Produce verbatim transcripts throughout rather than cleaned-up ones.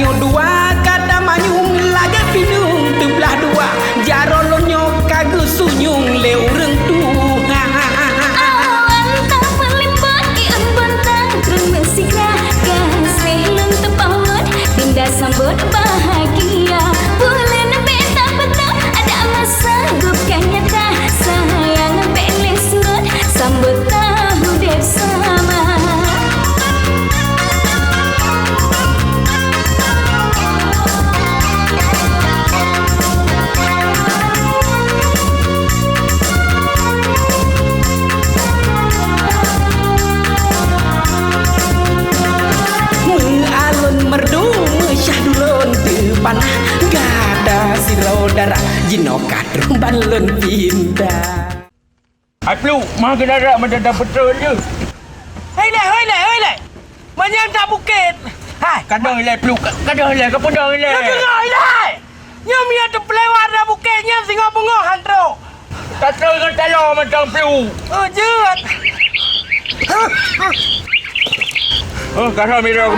Dua kata manyueng lagèe pineung teublah dua, jaroe lôn nyoe ka geusunyueng lé ureueng tuha. Awan tapeulimbot, ié beuntang treun meusigra, gaséh lôn teupawöt, dinda sambot bahagia. Buleuen bèk tapeutôt, adak masa gob ka nyata, sayang bèk lé surot, sambot taudép sama. Meualon merdu meusyah dulon teupanah, gata sidroe dara jinoe ka trok ban lôn pinta. Hai Pluek, ma keunadak meudadak beutôi jeuh. Hei lé, hei lé, hei lé. Manyang tak bukét. Hai, kadang ilai Pluek, ka-, kadang ilai, ka peudong ilai. Ka deungoe ilai. Nyoe miyueb teupeulewat na bukét nyan singoh beungoh han trok. Ka trok ngon taloe mantong Pluek. Oh, jeuet. Oh, ka rhom ilai.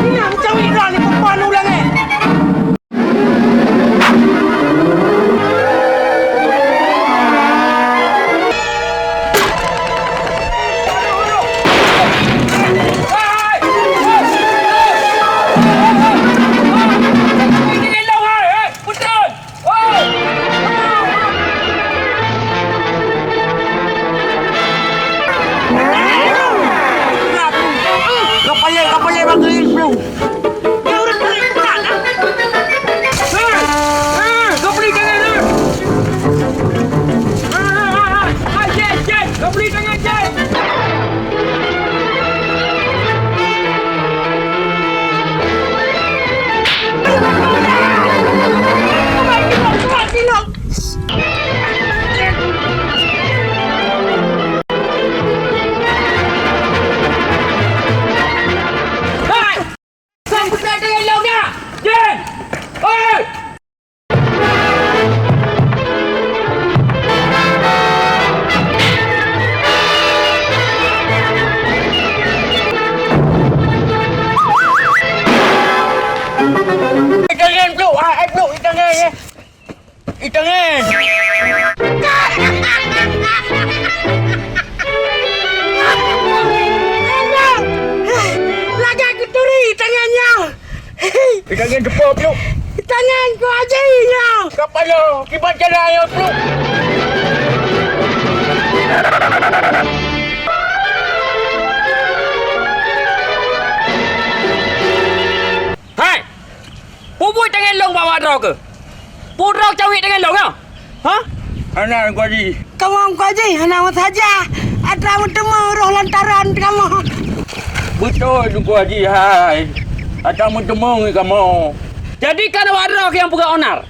Inong cawi droe ni peupan u langét. Kapalek, kapalek bang keuieng. Hai! Sampai dah dengan lauk dah! Jin! Oi! Ikan ngen, Pluek! Ah, eh, Pluek, ikan ngen, eh! Itangan! Lagak keuturi itangan nyoe! Itangan teupeue, Pluek? Itangan Ku Haji nyoe! Kapalo, kiban cara nyoe, Pluek! Hai! Peue buet tangai lôn bak droe keuh? Peue droe cawét tangai lôn, ha? Ha? Hana, Teungku Haji. Kamoe, Teungku Haji, hana meusaja. Atra meuteumé roh lantaran kamoe. Beutôi, Teungku Haji, hai. Atra meuteumé kamoe. Jadi, ka na bak droe keuh nyang peugah onar?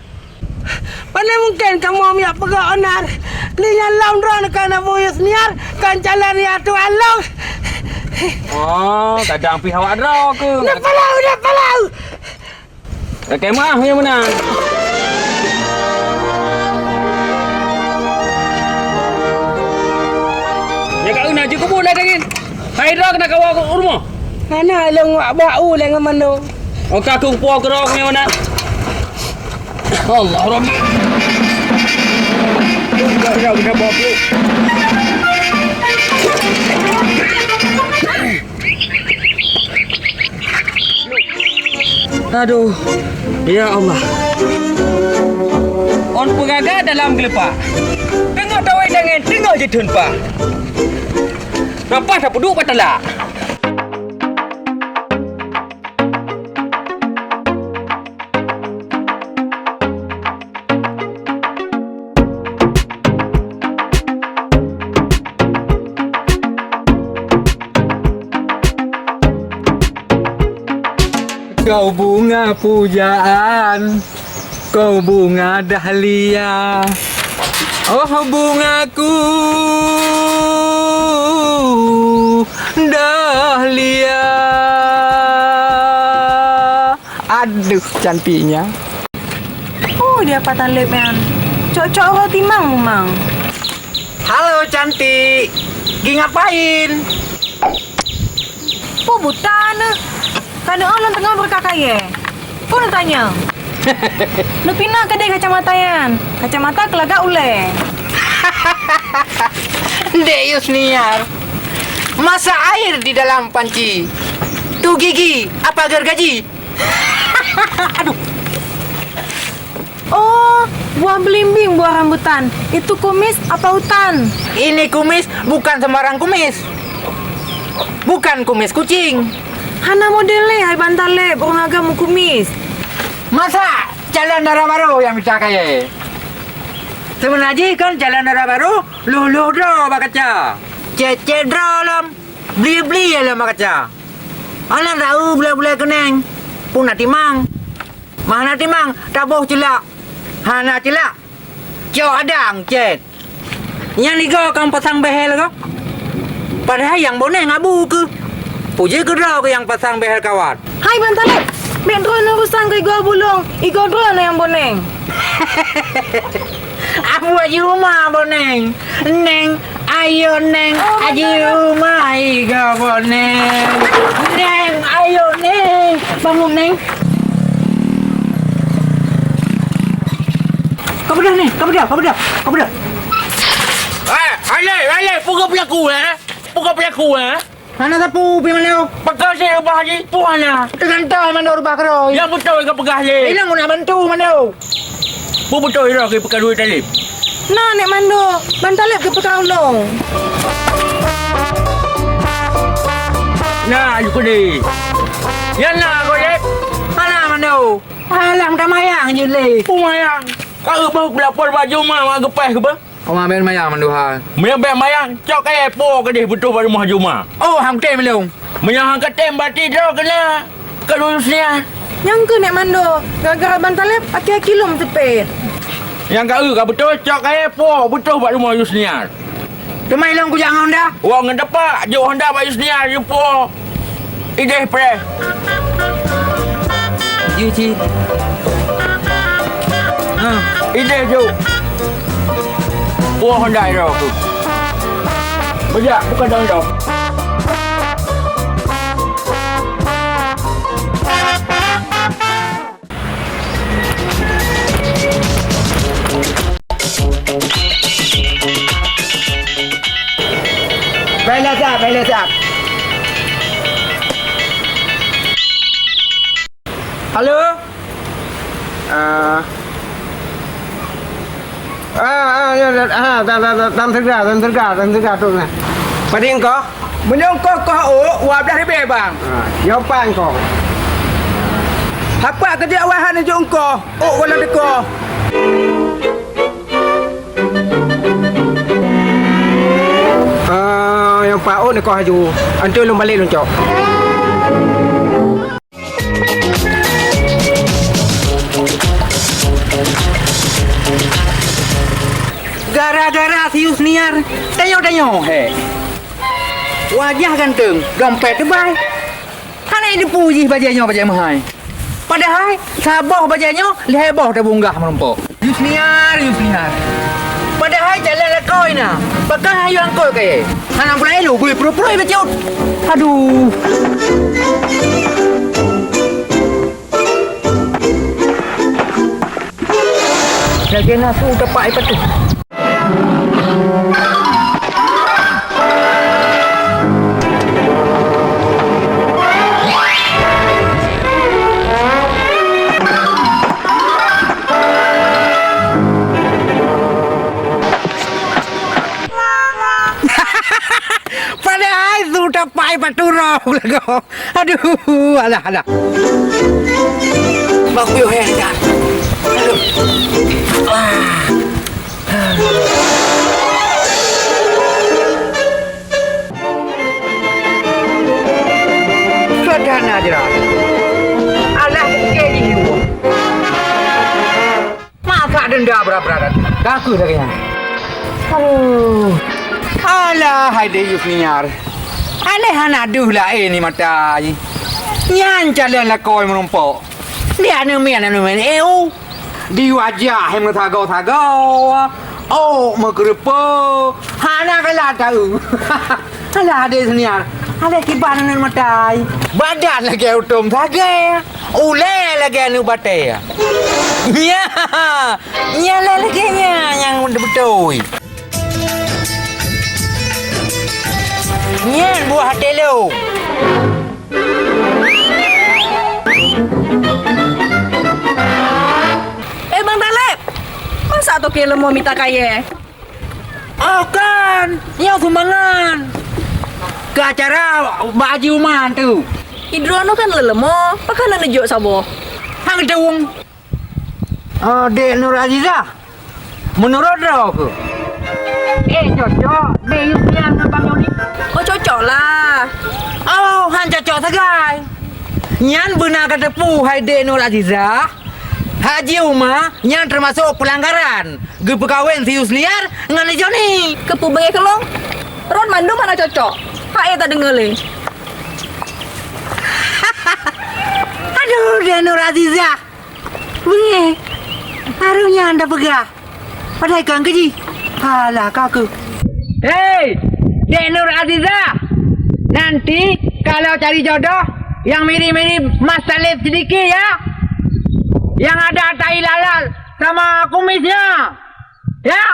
Pane mungken kamoe miyak peugah onar. Lé nyan lom droeneuh ka na buyue seuniar, kon calon ya Tuhan lôn. Oh, kadang pih awak droe keuh. Dah palau, dah palau. Lakèe meuah nyang meunan. Nyang ka euna jeuet keubuet lé dageng. Hai droe keuneuk kawa u rumoh. Hana lôn wak bak u lé ngon mano. Oh, ka kung po keudroe keuh meunan. Allah Rabbi. Udah, udah, udah, bawa pulang. Aduh, ya Allah. Ôn peugaga dalam geuleupah. Teungoh tawai dangen, teungoh jiteun pah. Rapah tapeuduek bak talak. Kau bunga pujaan, kau bunga dahlia. Oh, bungaku dahlia. Aduh, cantiknya. Oh, dia patah lep nyan. Cok-cok ho timang mumang. Halo, cantik. Gi ngapain? Peue buta neuh? Ka neuôh lôn teungoh beureukat kayèe. Peue neutanyong? Neupinah keudéh kacamata nyan. Kacamata keu lagak ulèe. Dek Yusniar, masak air di dalam panci. Tu gigi apa gergaji? Aduh. Oh, buah belimbing, buah rambutan. Itu kumis apa utan? Ini kumis bukan sembarang kumis. Bukan kumis kucing. Hana model lé hai Ban Taleb, ureueng agam meukumis. Masa calon dara barô nyang mita kayèe? Seubeuna jih kon calon dara barô, lhôh-lhôh droe bak kaca. Cét-cét droe lom, bli-bli lom bak kaca. Alah tahu bulèe-bulèe keuneng, peue na timang. Mah na timang, taboh ceulak. Hana ceulak, cok adang cét. Nyan igoe ka pasang behel ko. Padahai nyang boneng abu keuh. Puji keudroe keuh nyang pasang behel kawat. Hai Ban Taleb, bèk droeneuh urusan keu igoe bulong, igoe droeneuh nyang boneng. Abu Haji Uma boneng. Neng, ayo Neng, Haji Uma igoe boneng. Neng, ayo Neng, bangun Neng. Ka beudôh ni, ka beudôh, ka beudôh, ka beudôh. Eh, Railé, Railé, peue ka peujaku, eh? Peue ka peujaku, eh? Hana sapeue pih Mandô. Pakon si reubah jih, peue hana? Teugantoe Mandô reubah keudroe. Nyang beutôi ka peugah lé. Ilong guna bantu Mandô. Peue beutôi droe keu peukaru Taleb? Na, Nek Mandô, Ban Taleb geupeuka ulông. Na, ayu keudeh. Nyan na, Taleb. Hana, Mandô. Alah, meuta mayang jeuet lé. Peue mayang? Ka eu boh geulapor bak Juma mak geupéh keu beuh? Oma ben mayang mandua. Meunyoe bèk mayang, cok kayèe po keudeh beutôi bak rumoh Juma. Oh, han kutem lôn. Meunyoe han kutem, berarti droe keuneuk keu Yusniar. Nyang keuh Nek Mandô, gara-gara Ban Taleb aki-aki lôn teupet. Nyang ka eu ka beutôi, cok kayèe po beutôi bak rumoh Yusniar. Teuma ilôn kujak ngon Honda. Wah, ngon teumpat, jok Honda bak Yusniar, jok po. Ideh preh. Yuci. Ha, ideh ju. Puah Honda iro tu. Bejak, bukan dong dong. Bella siap, Bella siap. Halo? Ah. Ah, ah, ya, ya, ah, dan, dan, dan, dan segera, dan segera, dan segera tu nah. Padum koh? Meunyoe koh, koh ôk, dua belas ribèe, Bang. Ah, nyoe pan koh. Hapa keujeuet awai han jok koh, ôk goh lam dikoh. Ah, nyang pat ôk nikoh laju. Antu lôn balek lôn cok. Gara-gara si Yusniar, tanyoe-tanyoe, he. Wajah ganteng, dompet teubai. Hana jiteupeue jih bajèe nyoe bajèe meuhai. Padahai saboh bajèe nyoe lhèe boh tabunggah meurumpok. Yusniar, Yusniar. Padahai jalan lakoe na, pakon hayeu angkot kayèe. Hana pula ilôn bui pruet-pruet bacut. Aduh. Lagèe na su tepak ipat tu. Padahai su tepak ipat tu roh lagoe. Aduh, alah, alah. Bang Piôh, eh, dah. Aduh. Ah. Sederhana je lah. Alah, sikit je. Masa denda berat-berat? Takut lagi, ya? Aduh. Alah, hai Dayus Niar. Alah, hana deuh laén di mata jih. Nyan calon lakoe meurumpok. Di aneuk miet, aneuk miet, eh, oh. Di wajah, eh, meusagoe-sagoe. Oh, meukeureupeue. Hana galak tahu. Alah, Dayus Niar. Alah kiban aneuk matai. Badan lagèe utom sagai. Ulèe lagèe aneuk batèe. Nyan, nyan lagèe nyan nyang beutôi. Nyan buah até lôn. Eh, Bang Taleb, masa toke leumo mita kayèe? Oh kan, nyoe sumbangan keu acara bak Haji Uma tu. Idroeneuh kan leuleumô, pakon hana neujok saboh? Hang dong. Oh, Dek Nur Azizah. Meunurot droe keuh? Eh, cocok. Dek Yusniar ngon Bang Yoni. Oh, cocok lah. Oh, han cocok sagai. Nyan beuna ka teupeu hai Dek Nur Azizah. Haji Uma nyan teumasok peulanggaran geupeukawen si Yusniar ngon Joni. Keupeue beungéh keu lôn? Rot mandum hana cocok. Hai tadeungoe lé. Aduh, Dek Nur Azizah. Beungéh. Harôh nyan tapeugah. Padahai kang keuji. Alah, ka keuh. Hei, Dek Nur Azizah. Nanti kalau cari jodoh yang mirip-mirip Mas Talib sedikit ya. Yang ada tai lalat sama kumisnya. Ya.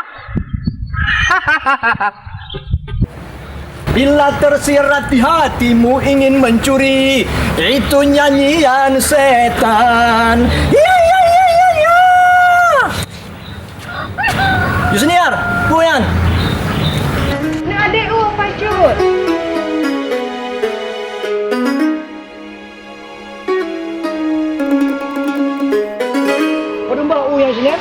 Bila tersirat di hatimu ingin mencuri, itu nyanyian setan. Ya, ya, ya, ya, ya. Yusniar, peue nyan? Nak adék u pacut. Padum boh u nyang sinan?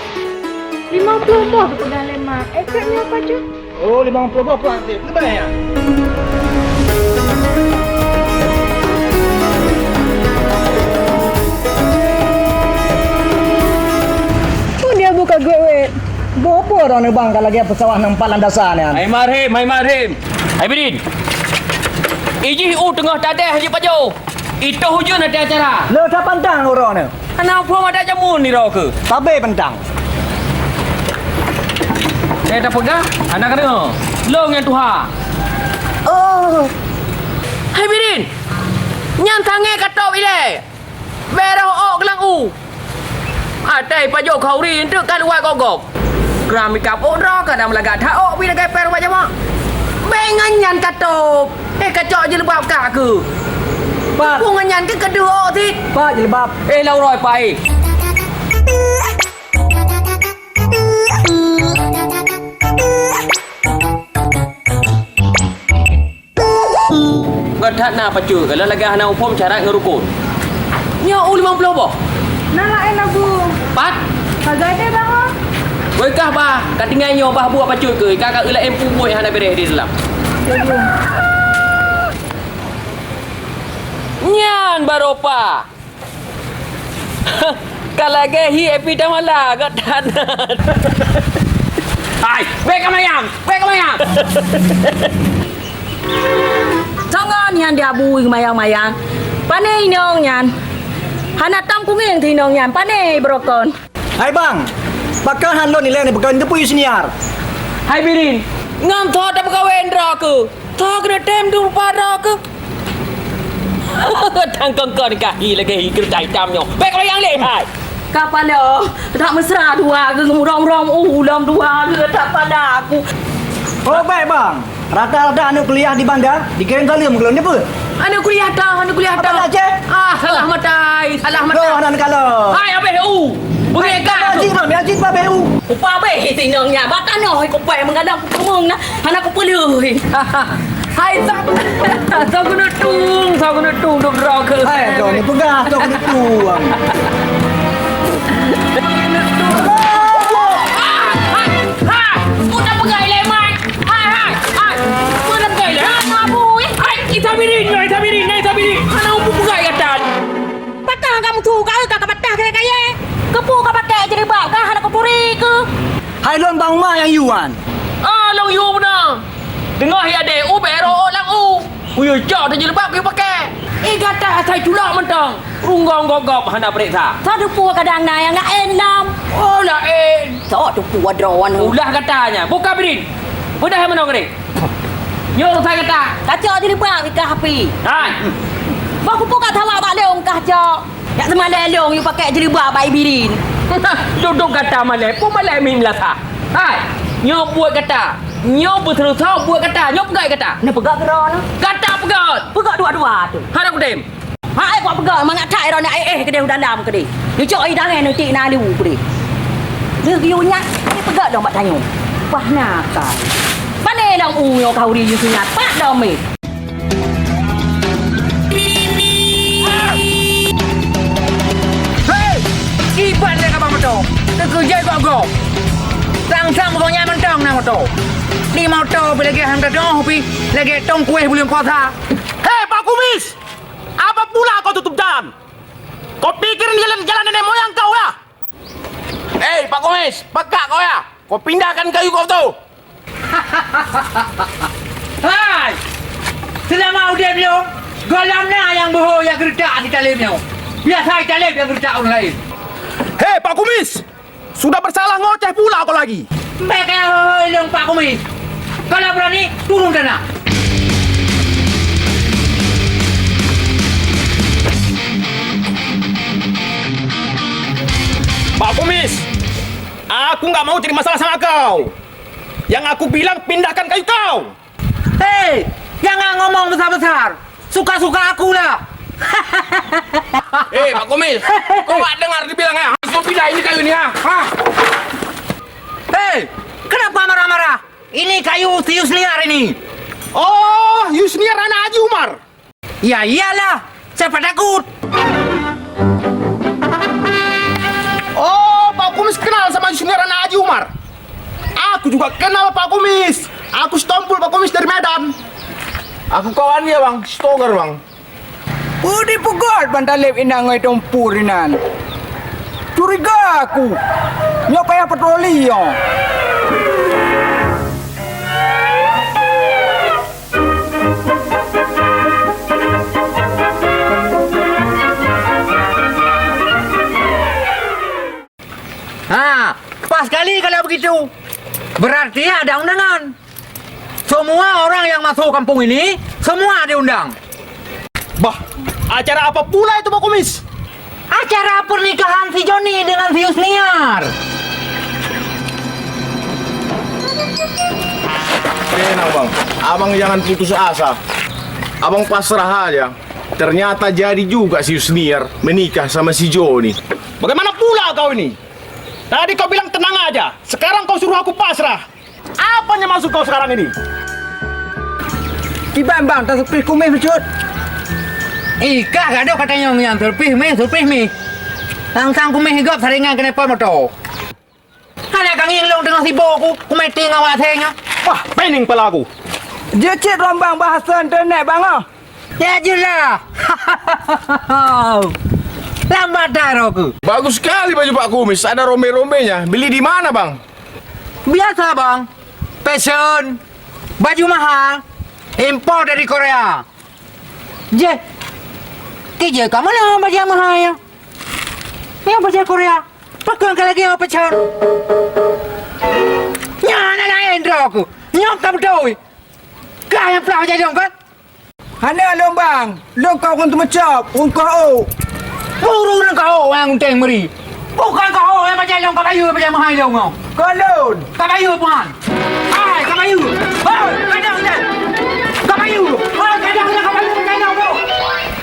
Limong ploh boh geupeugah lé mak. Ék nyoe pacut? Oh, limong ploh boh pulang sép. Leubeh nyan. Peue dia buka geuet wét? Boh peue droeneuh bang ka lagèe peusawah nyang pat lam dasa nyan? Hai Marhim, hai Marhim. Hai Bidin. Ijih u teungoh tadeh jih pajoh. Itoh ujeuen até acara. Le tapantang uroe nyoe. Hana phom adak jameun nirok keu. Tabe pantang. Eh, tapeugah, hana keudroe. Lôn nyang tuha. Oh. Hai Birin. Nyan sangé ka top ilée. Bèk roh ôk geulang u. Atai pajoh khauri eunteuk ka luwat gob-gob. Gram ikab ôk droe ka dang meulagak that ôk pih lagèe péng rubat jameun. Bèk ngon nyan ka top. Eh, kacok jilbab kak keuh. Pat. Peue ngon nyan keuh keudeuh ôk cit. Pat jilbab. Eh, lau roi pai. Ngon that na pacut, kalau lagèe hana muphom syarat ngon rukon. Nyoe u limong ploh boh. Na laén lagu. Pat? Sagai deh, Bang, oh. Beuh kah, bah, ka tinggai nyoe, bah, buet pacut keuh, ka, ka laén pubuet hana beres di dalam. Nyan baroe pa. Ka lagèe hi Epi Tamala, gata na. Hai, bèk ka mayang, bèk ka mayang. Songon nyan dia bui mayang-mayang. Pane inong nyan. Hana tam kungieng teuh inong nyan, pane beurokon. Hai bang, pakon han lôn ilèe neupeugah neuteupeue Yusniar? Hai Birin, ngon tho tapeukawen droe keuh. Tho keuneuk tem dum rupa droe keuh. Tangkong kon kahi lagèe hi keureuta itam nyoe. Bèk layang lé hai. Ka paloe, tak mesra dua geuh ngon rom-rom u lom dua geuh tak pada aku. Oh, bèk bang. Rata-rata aneuk kuliah di Banda dikirim saleuem keu lôn, nyoe peue? Aneuk kuliah tang, aneuk kuliah tang. Abang Aceh? Ah, salah matai, salah matai. Loh, aneuk kalon. Hai, abéh u. Beungéh ka. Abang Aceh, Bang Aceh, abéh u. Upah abéh sinong nyan, bak tanoh kupai meugadang kupeumeueng na, hana kupeuleueh. Hai, sa-, sa keuneuk tueng, sa keuneuk tueng, dok droe keuh. Hai, droe ni peugah, sa keuneuk tueng. Hai, hai, hai. Hai, hai, hai. Peue na peugah ilèe, Mat? Hai, hai, hai. Peue na peugah ilèe? Hai, Abu, eh. Hai, Ita Birin, Ita Birin, Ita Birin. Hana mupeugah gata. Pakon kamoe su ka, ka, ka patah kayèe-kayèe? Keupeue ka pakai jilbab ka hana kuturi keuh? Hai lôn bang ma nyang yuan. Ah, lôn yue beuna. Teungoh ya deh, ubé roh lam u. Uyuh cok teuh jilbab keu pakai. Eh, gata asai culok mantong. Runggong gop-gop hana peuriksa. Soe teupeu kadang na nyang laén lom. Oh, laén. Soe teupeu droe nyoe. Ulah gata nyan. Buka Birin. Beudah meunoe geuréh. Nyoe urusan gata. Kacok jilbab ikah api. Hai. Bah kupu ka tawak bak lông kah cok. Yak seumalée lông yue pakai jilbab bak ibirin. Duduk gata malée, peue malée mi meulasa. Hai. Nyoe buet gata. Nyoe beuteurusoe buet gata. Nyoe peugah gata. Nyoe peugah keudroe nyoe. Gata peugah. Peugah dua-dua tu. Hana kutem. Hai, kupeugah mangat that droeneuh éh keudeh u dalam keudeh. Neucok ie dangé neutik na lu keudeh. Lheueh geuyue nyan, neupeugah lom bak tanyoe. Bah na ka. Pane lam u nyoe ka uri yue singat pat dom éh. Hei! Kiban lé kabang moto. Teukeujai kok go. Sang-sang bukon nyan mantong na moto. Di moto pi lagèe han teudoh pi lagèe tong kueh buleuen puasa. Hei, Pak Kumis! Apa pula kau tutup jalan? Kau pikir ini jalan, jalan nenek moyang kau ya? Hei, Pak Kumis, pekak kau ya? Kau pindahkan kayu kau tu. Hai! Seulama udeb nyoe, gohlom na nyang beuho nyang geuretak di taleb nyoe. Biasa di taleb nyang geuretak ureueng laén. Hei, Pak Kumis! Sudah bersalah ngoceh pula kau lagi. Bèk kaya hôi-hôi lôn Pak Kumis. Kalau berani, turun tanah. Pak Kumis, aku nggak mau cari masalah sama kau. Yang aku bilang pindahkan kayu kau. Hei, jangan ngomong besar-besar. Suka-suka aku lah. Eh, Pak Kumis, kau nggak dengar dibilang ya? Langsung pindah ini kayu ni, ha? Ha? Hei, kenapa marah-marah? Ini kayu si Yusniar ini. Oh, Yusniar anak Haji Umar. Ya iyalah, siapa takut? Oh, Pak Kumis kenal sama Yusniar anak Haji Umar? Aku juga kenal Pak Kumis. Aku setompul Pak Kumis dari Medan. Aku kawan dia, Bang. Stoker, Bang. Peue dipeugöt ban taleb inong ngon tompul inan? Curiga aku. Nyoe payah patroli nyoe. Ha, pas sekali kalau begitu. Berarti ada undangan. Semua orang yang masuk kampung ini, semua diundang. Bah, acara apa pula itu, Pak Kumis? Acara pernikahan si Joni dengan si Yusniar. Tenang, Bang. Abang jangan putus asa. Abang pasrah aja. Ternyata jadi juga si Yusniar menikah sama si Joni. Bagaimana pula kau ini? Tadi kau bilang tenang aja, sekarang kau suruh aku pasrah. Apa yang maksud kau sekarang ini? Kiban bang, tasupih kumis bacut. Ih, kah gadoh ka tanyong nyan, surpih mih, surpih mih. Sang-sang kumis higop saringan keuneupot moto. Hana ka ngieng lôn teungoh sibok ku, ku meeting awak asèe nyoe. Wah, pening kepala aku. Jeuet cit rombang bahasa internet bang oh. Ya jeulaih. Lambat dah roh ku. Bagus sekali baju Pak Kumis, ada rombe-rombenya. Beli di mana, Bang? Biasa, Bang. Fashion. Baju mahal. Impor dari Korea. Jeh. Kija kamu lah baju mahal ya. Yang baju Korea. Pakon ka lagèe nyoe peuchan. Nyan na laén droe ku. Nyoe ka beutôi. Ka nyang plah bajèe lôn kan? Hana lôn bang. Lôn ka ureueng teumeucok, ureueng kahô. Ureueng kahô nyang unteng meuri. Bukon kahô nyang bajèe lôn ka bayeue bajèe meuhai lôn nyoe. Ka lôn. Ka bayeue puhan. Hai, ka bayeue. Hoi, kadang nyan. Ka bayeue. Hoi, kadang nyan ka bayeue bajèe lôn nyoe.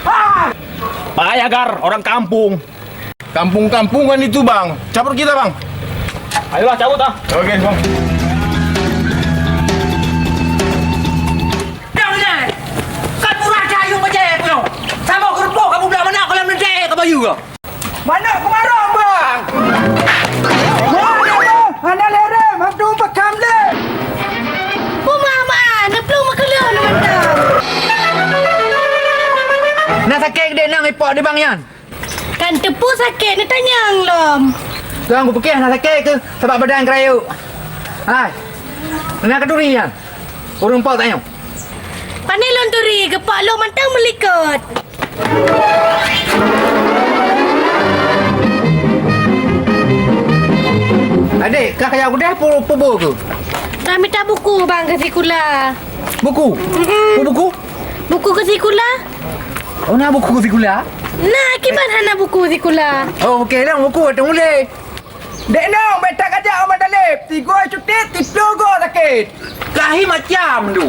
Hai. Payah gar, orang kampung. Kampung-kampungan itu, Bang. Cabut kita, Bang. Ayolah, cabut ah. Oke, Bang. Dang nyan, kan murah cayong bajèe pulo. Sama keurupuk kamu belah mana kalau nanti ka bayu ka. Mana kemarau, Bang? Mana, Bang? Hana lerem, hantu bekam le. Puma ma, neuplueng meukeuleuh neumantong. Na sakét deh nang ipok di Bang nyan. Kan teupeu sakét neutanyong lom. Tuan, kupiké hana sakét keuh sabab badan keurayeuk. Hai, na katuri nyan. Ureueng pok tanyoe. Pane lôn turi, geupok lôn mantong meulikot. Adék, kah kaya udeh pu-, pubu keuh? Ka mita buku bang keu sikula. Buku? Mm-mm. Oh, buku? Buku keu sikula? Oh, na buku keu sikula? Na, kiban hana buku sikula? Oh, oke lah, buku atau mulai. Dek nong, beta kajak Wan Daleb. Tiga cuti, tiga go sakit. Kahi macam tu.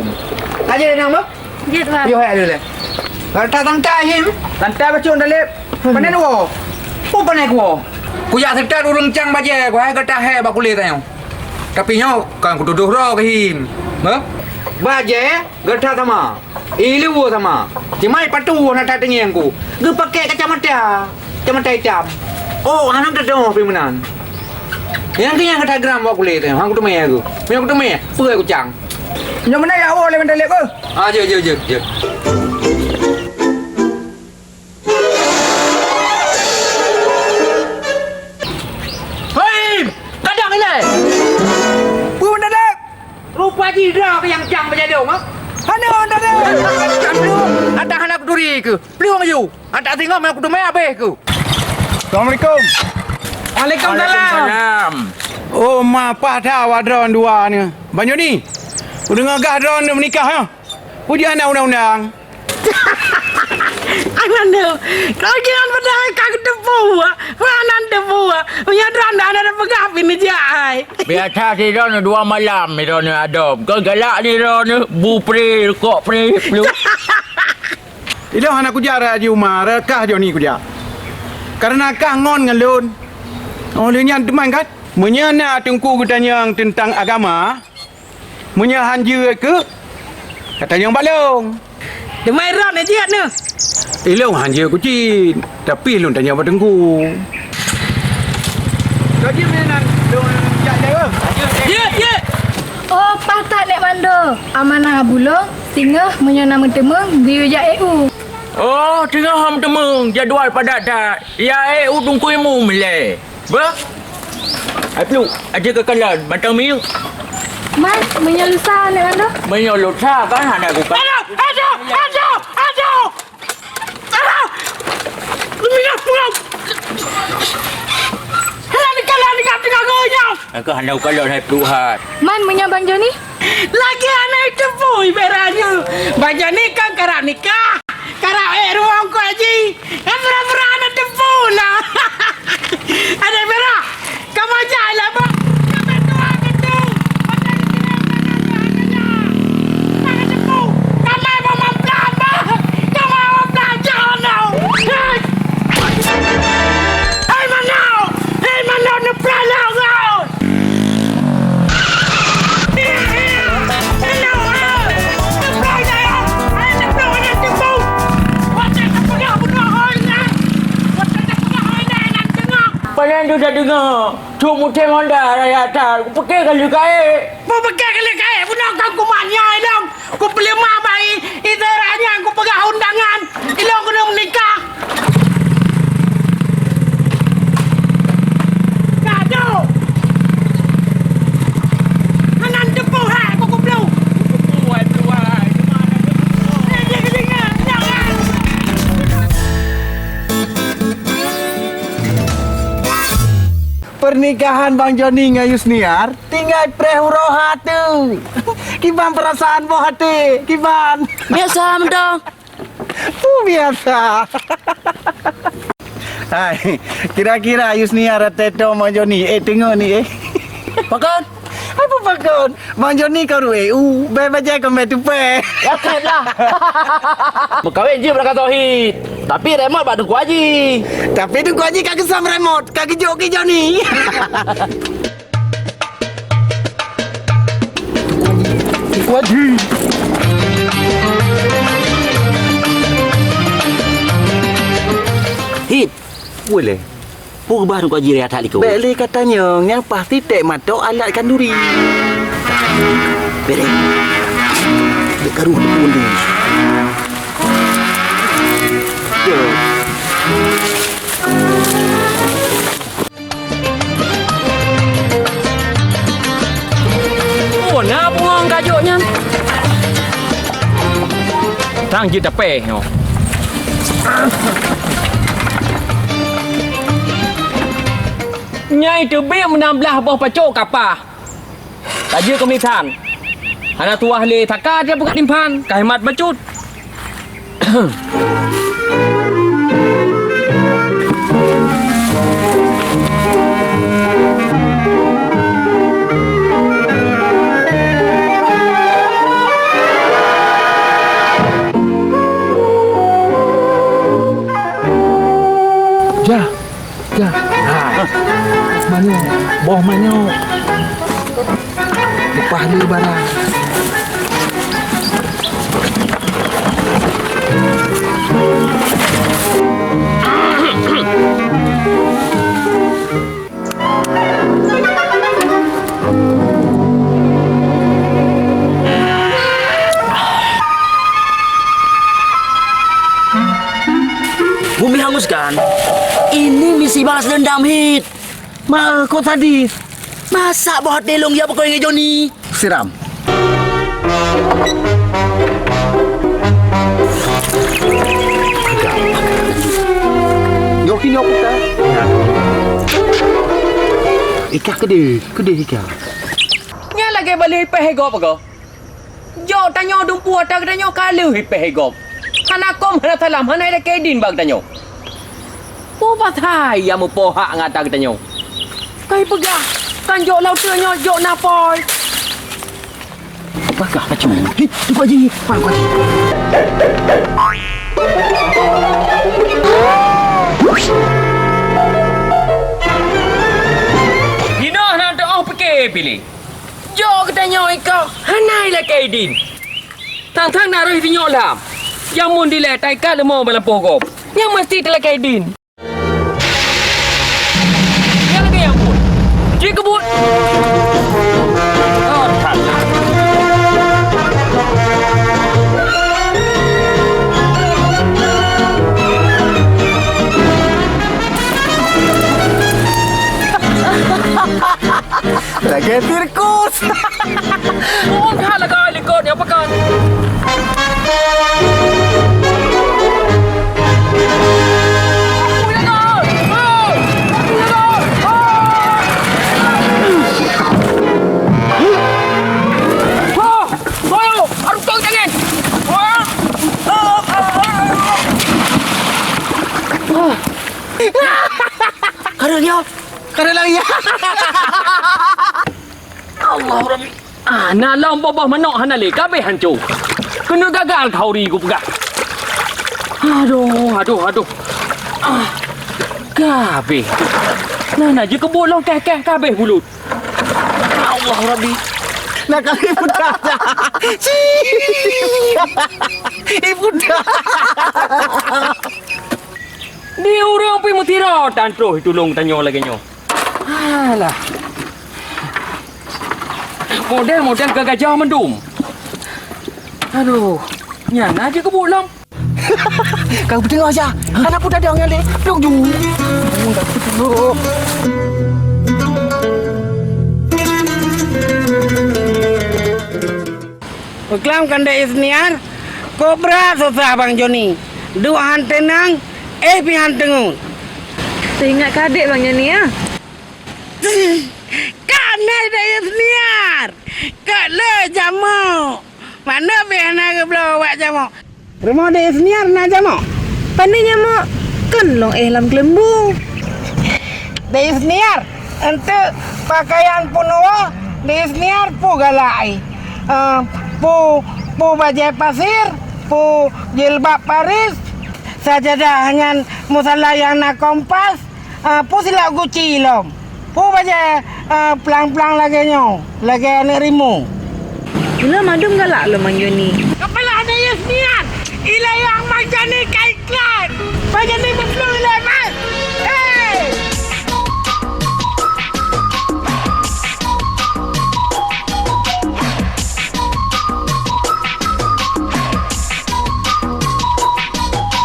Aja dek nong, bah? Jeuet, Wan. Yo, hai dulu. Kalau tak tangkai him, tangkai bacok Daleb. Hmm. Pandai dua. Oh, pandai gua. Ku jak seutôt ureueng cang bajée, ku hai gata hai bak kulét tanyoe. Tapi nyoe kan kutudoh droe keu him. Hah? Bajée gata sama. Ilu sama. Cuma patu na that teungieng ku. Geupakè kacamata. Kacamata itam. Oh, hana teudoh pi meunan. Nyang keu nyang gata gram bak kulét tanyoe. Han kuteumé aku. Meunyoe kuteumé, peue kucang. Nyoe meunan ya Allah lé mantong lé beuh. Ah, jeuet, jeuet, jeuet, jeuet. Hei! Kadang ilai! Peue meunan, Dek? Rupa jih droe nyang cang meujadong, ha? Hana, Dek! Ata hana kuturi keuh. Plueng aju. Ata singoh meunan kuteumé habéh keuh. Assalamualaikum. Waalaikumsalam. Waalaikumsalam. Oh, ma pah that awak droeneuh dua nyoe. Bang Joni, kudeungoe gah droeneuh meunikah, ha? Peue jih hana undang-undang? Ai mandum, kau jangan padahai ka geuteupeue, peue hana teupeu. Meunyoe droeneuh hana teupeugah pih neujak ai. Biasa sidroeneuh dua malam sidroeneuh adom. Keu galak sidroeneuh bu pré, rukok pré, pluek. Ilôn hana kujak rot Haji Uma, rot kah Joni kujak. Kareuna kah ngon ngon lôn. Oh, lheueh nyan teuma kan? Meunyoe na teungku geutanyong teuntang agama, meunyoe han jeuet keuh, ka tanyong bak lôn. Teuma rot na jeuet neuh. Ilôn han jeuet keuh cit, tapi lôn tanyong bak teungku. Ka jeuet meunan lôn jak jaweueb. Jeuet, jeuet. Oh, paih that Nek Mando. Amanah Abulong, singoh meunyoe na meuteumeung, geuyue jak E U. Oh, singoh han meuteumeung, jadwal padat that. Ya E U teungku imeum ilée. Bah? Ai pluek, aja keukalon, mantong miyueb. Man, meunyoe lusa Nek Mando? Meunyoe lusa kan hana kukalon. Aduh, aduh, aduh, aduh! Aduh! Meunyoe pluek! Hana dikalon, ingat teungoh goyang! Aku hana kukalon hai pluek hai. Man, meunyoe Bang Joni? Lagèe hana teupeu ibaratnya. Bang Joni kan karap nikah. Karap ék rumoh Teungku Aji. Nyang pura-pura hana teupeu na. Adak beurah. Kamoe jak lé, Bang. Kamoe tuha keu tu. Pasal di sini hana nyan, hana nyan. Hana teupeu. Kamoe bak mamblah, Bang. Kamoe bak mamblah, jangan, Bang. Hai! Hai, manok! Hai, manok, neuprah lôn, Bang! Pajan tu dah deungoe, cok mutem honda raya that, kupeuke ka lheueh kaék. Peue peuke ka lheueh kaék, bunoe ka kumat nyoe lom. Kupeuleumah bak i, i Zahra nyan, kupeugah undangan. Ilôn keuneuk meunikah. Ka jok. Hana teupeu hai ku kubleu. Teupeu hai, teupeu hai. Teuma hana teupeu. Eh, dia kedengar, jangan. Pernikahan Bang Joni ngon Yusniar tinggai preh uroe ha teuh. Kiban perasaan boh até, kiban. Biasa mantong. Peue biasa. Hai, kira-kira Yusniar até tom Bang Joni, eh, teungoh ni, eh. Pakon? Apa pakon? Bang Joni ka rue, u, bèe bajèe kon bèe tupèe. Yakin lah. Meukawen jeuet bak Kak Tohid. Tapi remote bak Teungku Aji. Tapi Teungku Aji ka geusam remote, ka geujok keu Joni. Teungku Aji. Hit. Woi lé. Peue bah Teungku Aji raya that likot? Bèk lé katanyong, nyang pasti tèk matok alat khanduri. Bèrèh. Bèk karu teupeu lé. Yo. Oh, na bungong kajok nyan. Tang jeuet tapéh nyoe. Nyai teubiet meunamblah boh pacok kapah. Laju keumisan. Hana tuwah lé, saka jih buka timphan, ka hemat bacut. Jah, jah. Ha. Manyok, boh manyok. Leupah lé barang. Bumi hanguskan. Ini misi balas dendam hit. Ma, kok sadis? Masak boh até lôn ya pokok ngon Joni. Siram. Nyoe ki nyoe puta. Ikah keudeh, keudeh ikah. Nyan lagèe baleue ipèh gob agoe. Jok tanyoe dumpeue ata geutanyoe ka lheueh ipèh gob. Hana kom, hana salam, hana ilakèe idin bak geutanyoe. Peue pasai ya meupoh hak ngon ata geutanyoe? Kai peugah, kan jok lam uteuen nyoe jok na pôi. Bagah kacau. Hei, cuba ji. Pai, pai. Jinoe na teuôh pike piléh. Jok geutanyoe iko hana ilakèe idin. Thang-thang na roh sinyok lam. Jameun dilèe taikat leumo bak lampôh gob. Nyan meusti talakèe idin. Nyang lagèe nyan pun. Jikeubut. Oh, that. Lagèe sirkus. Oh, that lagèe likot nyang peugah. Ka rhot nyoe, ka rhot lagèe nyan. Allah Rabbi. Ah, na lom boh-boh manok hana lé, ka abéh hanco. Keuneuk gagal khauri kupeugah. Aduh, aduh, aduh. Ah, ka abéh. Na, na, jikeubut lom kèh-kèh, ka abéh bulut. Allah Rabbi. Na kali pudah. Cih. Ih, pudah. Di ureueng pih meutiro tan troh tulông tanyoe lagèe nyoe. Alah. Model-model gagajah mandum. Aduh, nyan na jikeubut lom. Ka peuteungoh, Jah. Hana peue tadong nyan lé. Lông ju. Peuklam kan Dek Yusniar, kok brat susah Bang Joni. Duek han teunang, éh pih han teungeut. Teuingat keu adék Bang Joni, ya? Ka na Dek Yusniar, kok le jamok. Mana beh na geubloe wak jamok. Rumoh Dek Yusniar na jamok? Pane jamok? Kon lôn éh lam keuleumbu. Dek Yusniar, enteuk pakaian peunuwoe Dek Yusniar peue galak ai. Eh, peue, peue bajèe pasir, peue jilbab Paris, sajadah nyan musala nyang na kompas, Ah, peue silap Gucci lom. Peue bajèe, ah, plang-plang lagèe nyoe, lagèe aneuk rimueng. Ulôn mandum galak lôn Bang Joni. Kepala aneuk Yusnian, ilèe nyang Bang Joni ka iklan. Bang Joni meuplueng ilèe, man. Hei!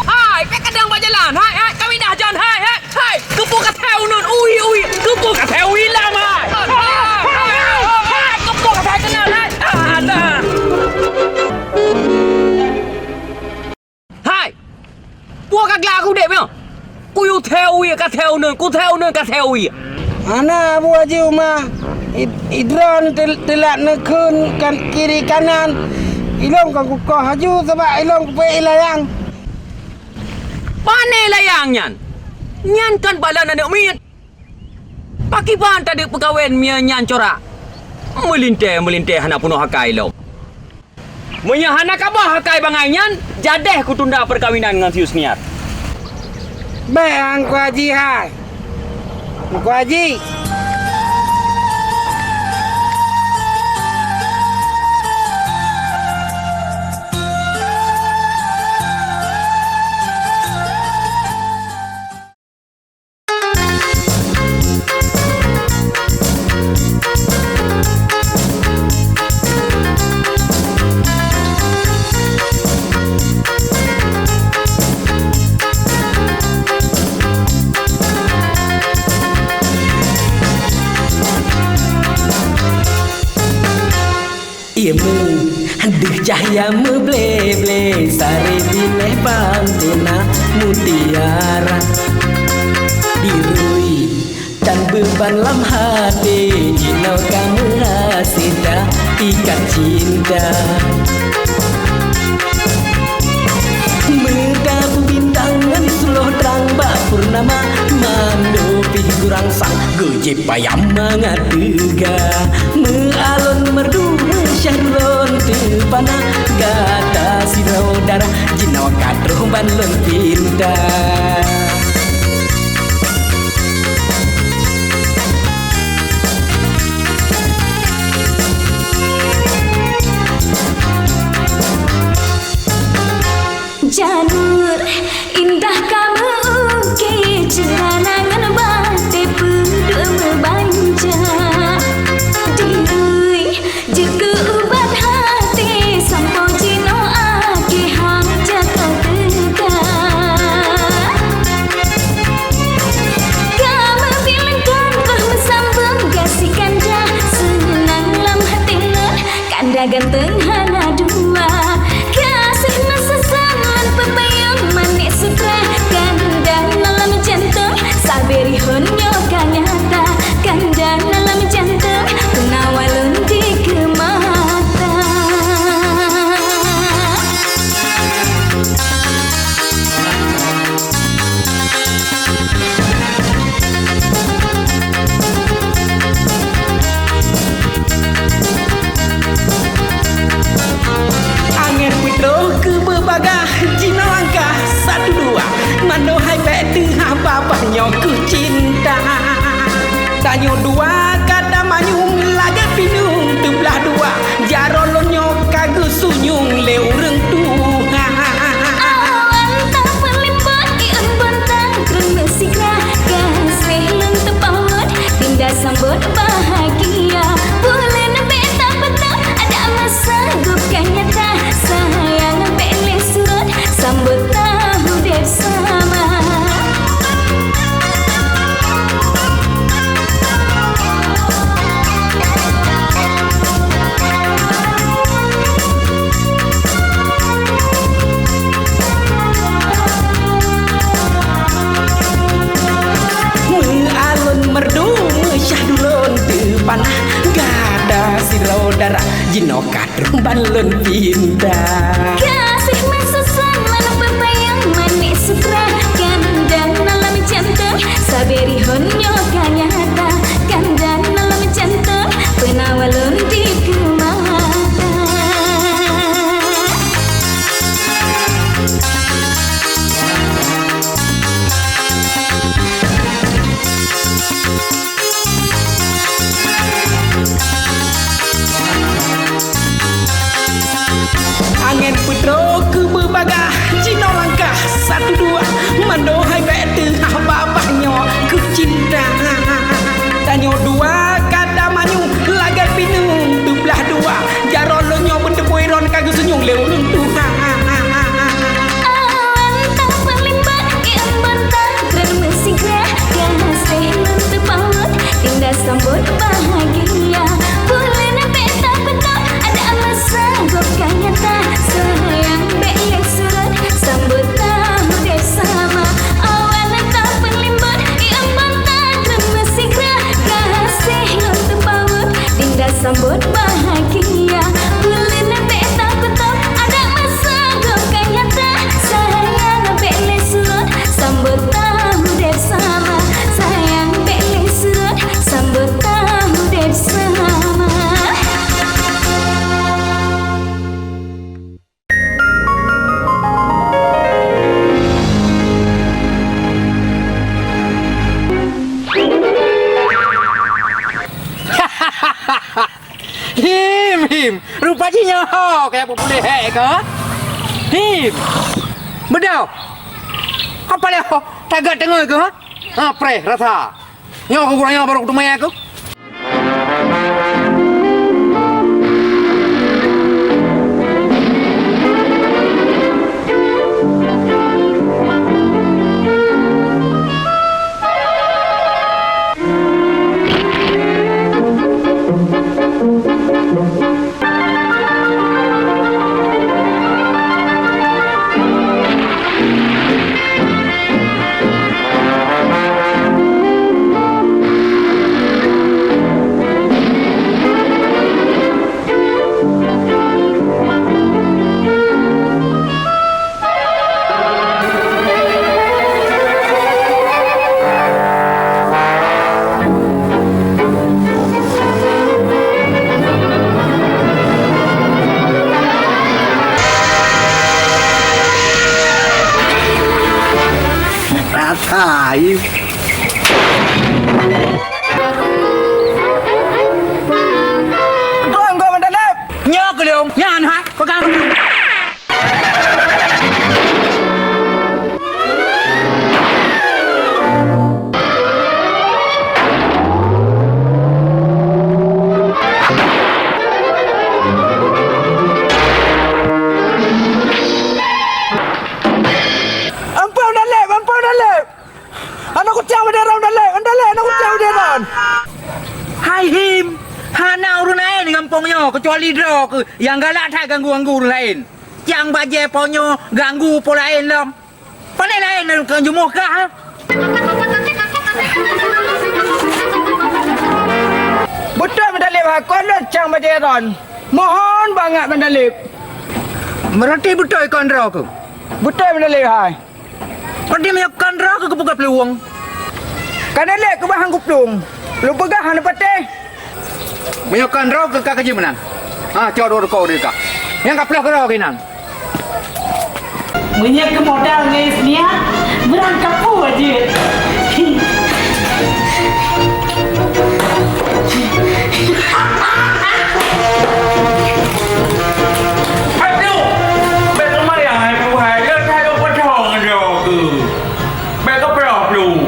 Hai, pih kadang bak jalan. Hai, hai, kami dah jalan. Hai, hai. Hai, keupeue ka thèe uneuen? Ui, ui, keupeue ka thèe ui lam, hai? Hai, hai, hai, keupeue ka thèe keunan, hai? Ah, nah. Hai, peue ka glak udép nyoe? Kuyue thèe ui, ka thèe uneuen, kuthèe uneuen, ka thèe ui. Hana, Abu Haji Uma. Id-, idroe teu-, teulat neukheun kan kiri kanan. Ilôn ka kukoh laju sabab ilôn kupeuék layang. Pane layang nyan? Nyan kan balan aneuk miet. Pakriban tadeuk peukawen meunyoe nyan corak? Meulintèe-meulintèe hana peunoh akai lom. Meunyoe hana kabah akai bangai nyan, jadeh kutunda peukawinan ngon si Yusniar. Bèk, Teungku Haji hai. Teungku Haji. Ié meu, deuh cahya meuble-ble, saré binéh bantena mutiara. Dirui dan beuban lam haté, jinoe ka meuhasé that ikat cinta. Meudabu bintang ngon suloh trang bak purnama, mandum pih gurang sang. Geujép payam mangat teuga, meualon merdu meusyah dulon teupana, gata sidroe darah jinoe ka troh ban lôn pinta. Janur indah ka meu-uke, ceurana ngon batée peuduek meubanja. Dirui jeuet keu ubat até, sampoe jinoe akhé hajat teuka. Ka meubiet lengkon, roh meusambong gaséh kanda, seunang lam até lôn. Kanda ganteng hana dua, gaséh meuseusat ngon peupayong manéh sutra. Kanda na lam jantong, sabe rihon nyoe ka nyata. Kanda na lam jantong, peunawa lôn dikeue mata. Angén peutroh keu beubagah, jinoe langkah satu dua. Manoe hai bék teuhah babah nyoe keuh cinta. Tanyoe dua ka tamanyueng lagée pinueng teublah dua. Jaroe lôn nyoe ka geusunyueng lé ureuëng tuha. Awan tapeulimbot ié beuntang, keuneuk sigra gaséh lôn teupawot, pinda sambot bahagia. Buleuen bék tapeutôt, adak masa gob ka nyata, sayang bék lé surot, sambot taudeb sama. Meualon merdu meusyah dulon teupanah, gata sidroe darah jinoe ka troh ban lôn pinta. Gaséh meuseusat ngon peupayong manéh sutra, kanda na lam jantong, sabe rihon nyoe ka nyata. Kanda na lam jantong, peunawa lôn dikeue mata. Angén peutroh keu beubagah, jinoe langkah satu dua. Manoe hai bék teuhah babah nyoe keuh cinta. Tanyoe dua ka tamanyueng lagée pinueng teublah dua. Jaroe lôn nyoe beuteupeue ron ka geusunyueng lé ureuëng tuha. Awan tapeulimbot ié beuntang, keuneuk meusigra gaséh lôn teupawot, pinda sambot bahagia. Buleuen bék tapeutôt, adak masa gob ka nyata, sayang bék lé surot, sambot taudeb sama. Awan tapeulimbot ié beuntang, keuneuk meusigra gaséh lôn teupawot, Sambot bahagia, buleuen bèk tapeutôh, adak masa gob ka nyata. Sayang bèk lé surot, sambot tahu deb sama. Sayang bèk lé surot, sambot tahu deb sama. Him, him. Rupa jih nyoe ho kaya puléh hék keuh. Him. Beudôh. Apa lé ho? Tagak teungoh keuh, ha? Ha, preh rasa. Nyoe keuh gurèe nyoe barô kuteumèe keuh. Rasa, ih. Tuan, kau mendalam. Nyoe keuh lôn. Nyan, ha? Pegang. Ampôn, Daleb! Ampôn, Daleb! Aneuk kucang bak droeneuh, Daleb! Daleb, aneuk kucang bak droeneuh! Hai Him! Hana ureueng laén di gampông nyoe keucuali droe keuh nyang galak that ganggu-ganggu ureueng laén. Cang bajèe po nyoe ganggu po laén lom. Pane laén nyang ka jumuh kah, ha? Beutôi Meudaleb, ha, kon lôn cang bajèe droen. Mohon bangat Meudaleb. Meurati beutôi kon droe keuh? Beutôi Meudaleb, hai. Padum meunyoe kon droe keuh geupeugah plueng. Ka na lé keubah han geuplueng. Lôn peugah hana patéh. Meunyoe kon droe keuh ka jeuet meunan. Ha, cok droe keuh di kah. Nyang ka ploh keudroe keuh inan. Meunyoe keu modal ngon Yusnia, beurangkapeue jeuet. Aduh! Bèk keumayang hai buhai, lôn hai lôn peudong droe keuh. Bèk keuploh plueng.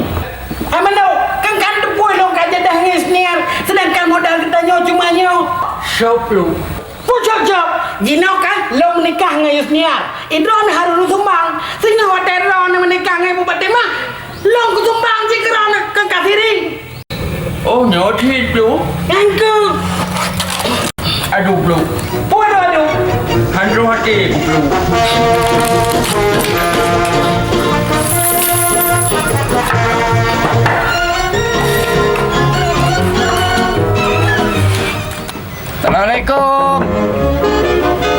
Hai Mano, kan ka teupeu lôn ka jadah ngon Yusnia, seudangkan modal geutanyoe cuma nyoe. Soe plueng? Peue cok-cok? Jinoe kah lôn meunikah ngon Yusnia. Droeneuh harôh lôn sumbang. Singoh watèe droeneuh meunikah ngon Ibu Fatimah, lôn kusumbang cit keu droeneuh keu kasiring. Oh, nyoe cit plueng? Nyan keuh. Aduh, plueng. Peue aduh-aduh? Hana troh até ku, plueng. Assalamualaikum.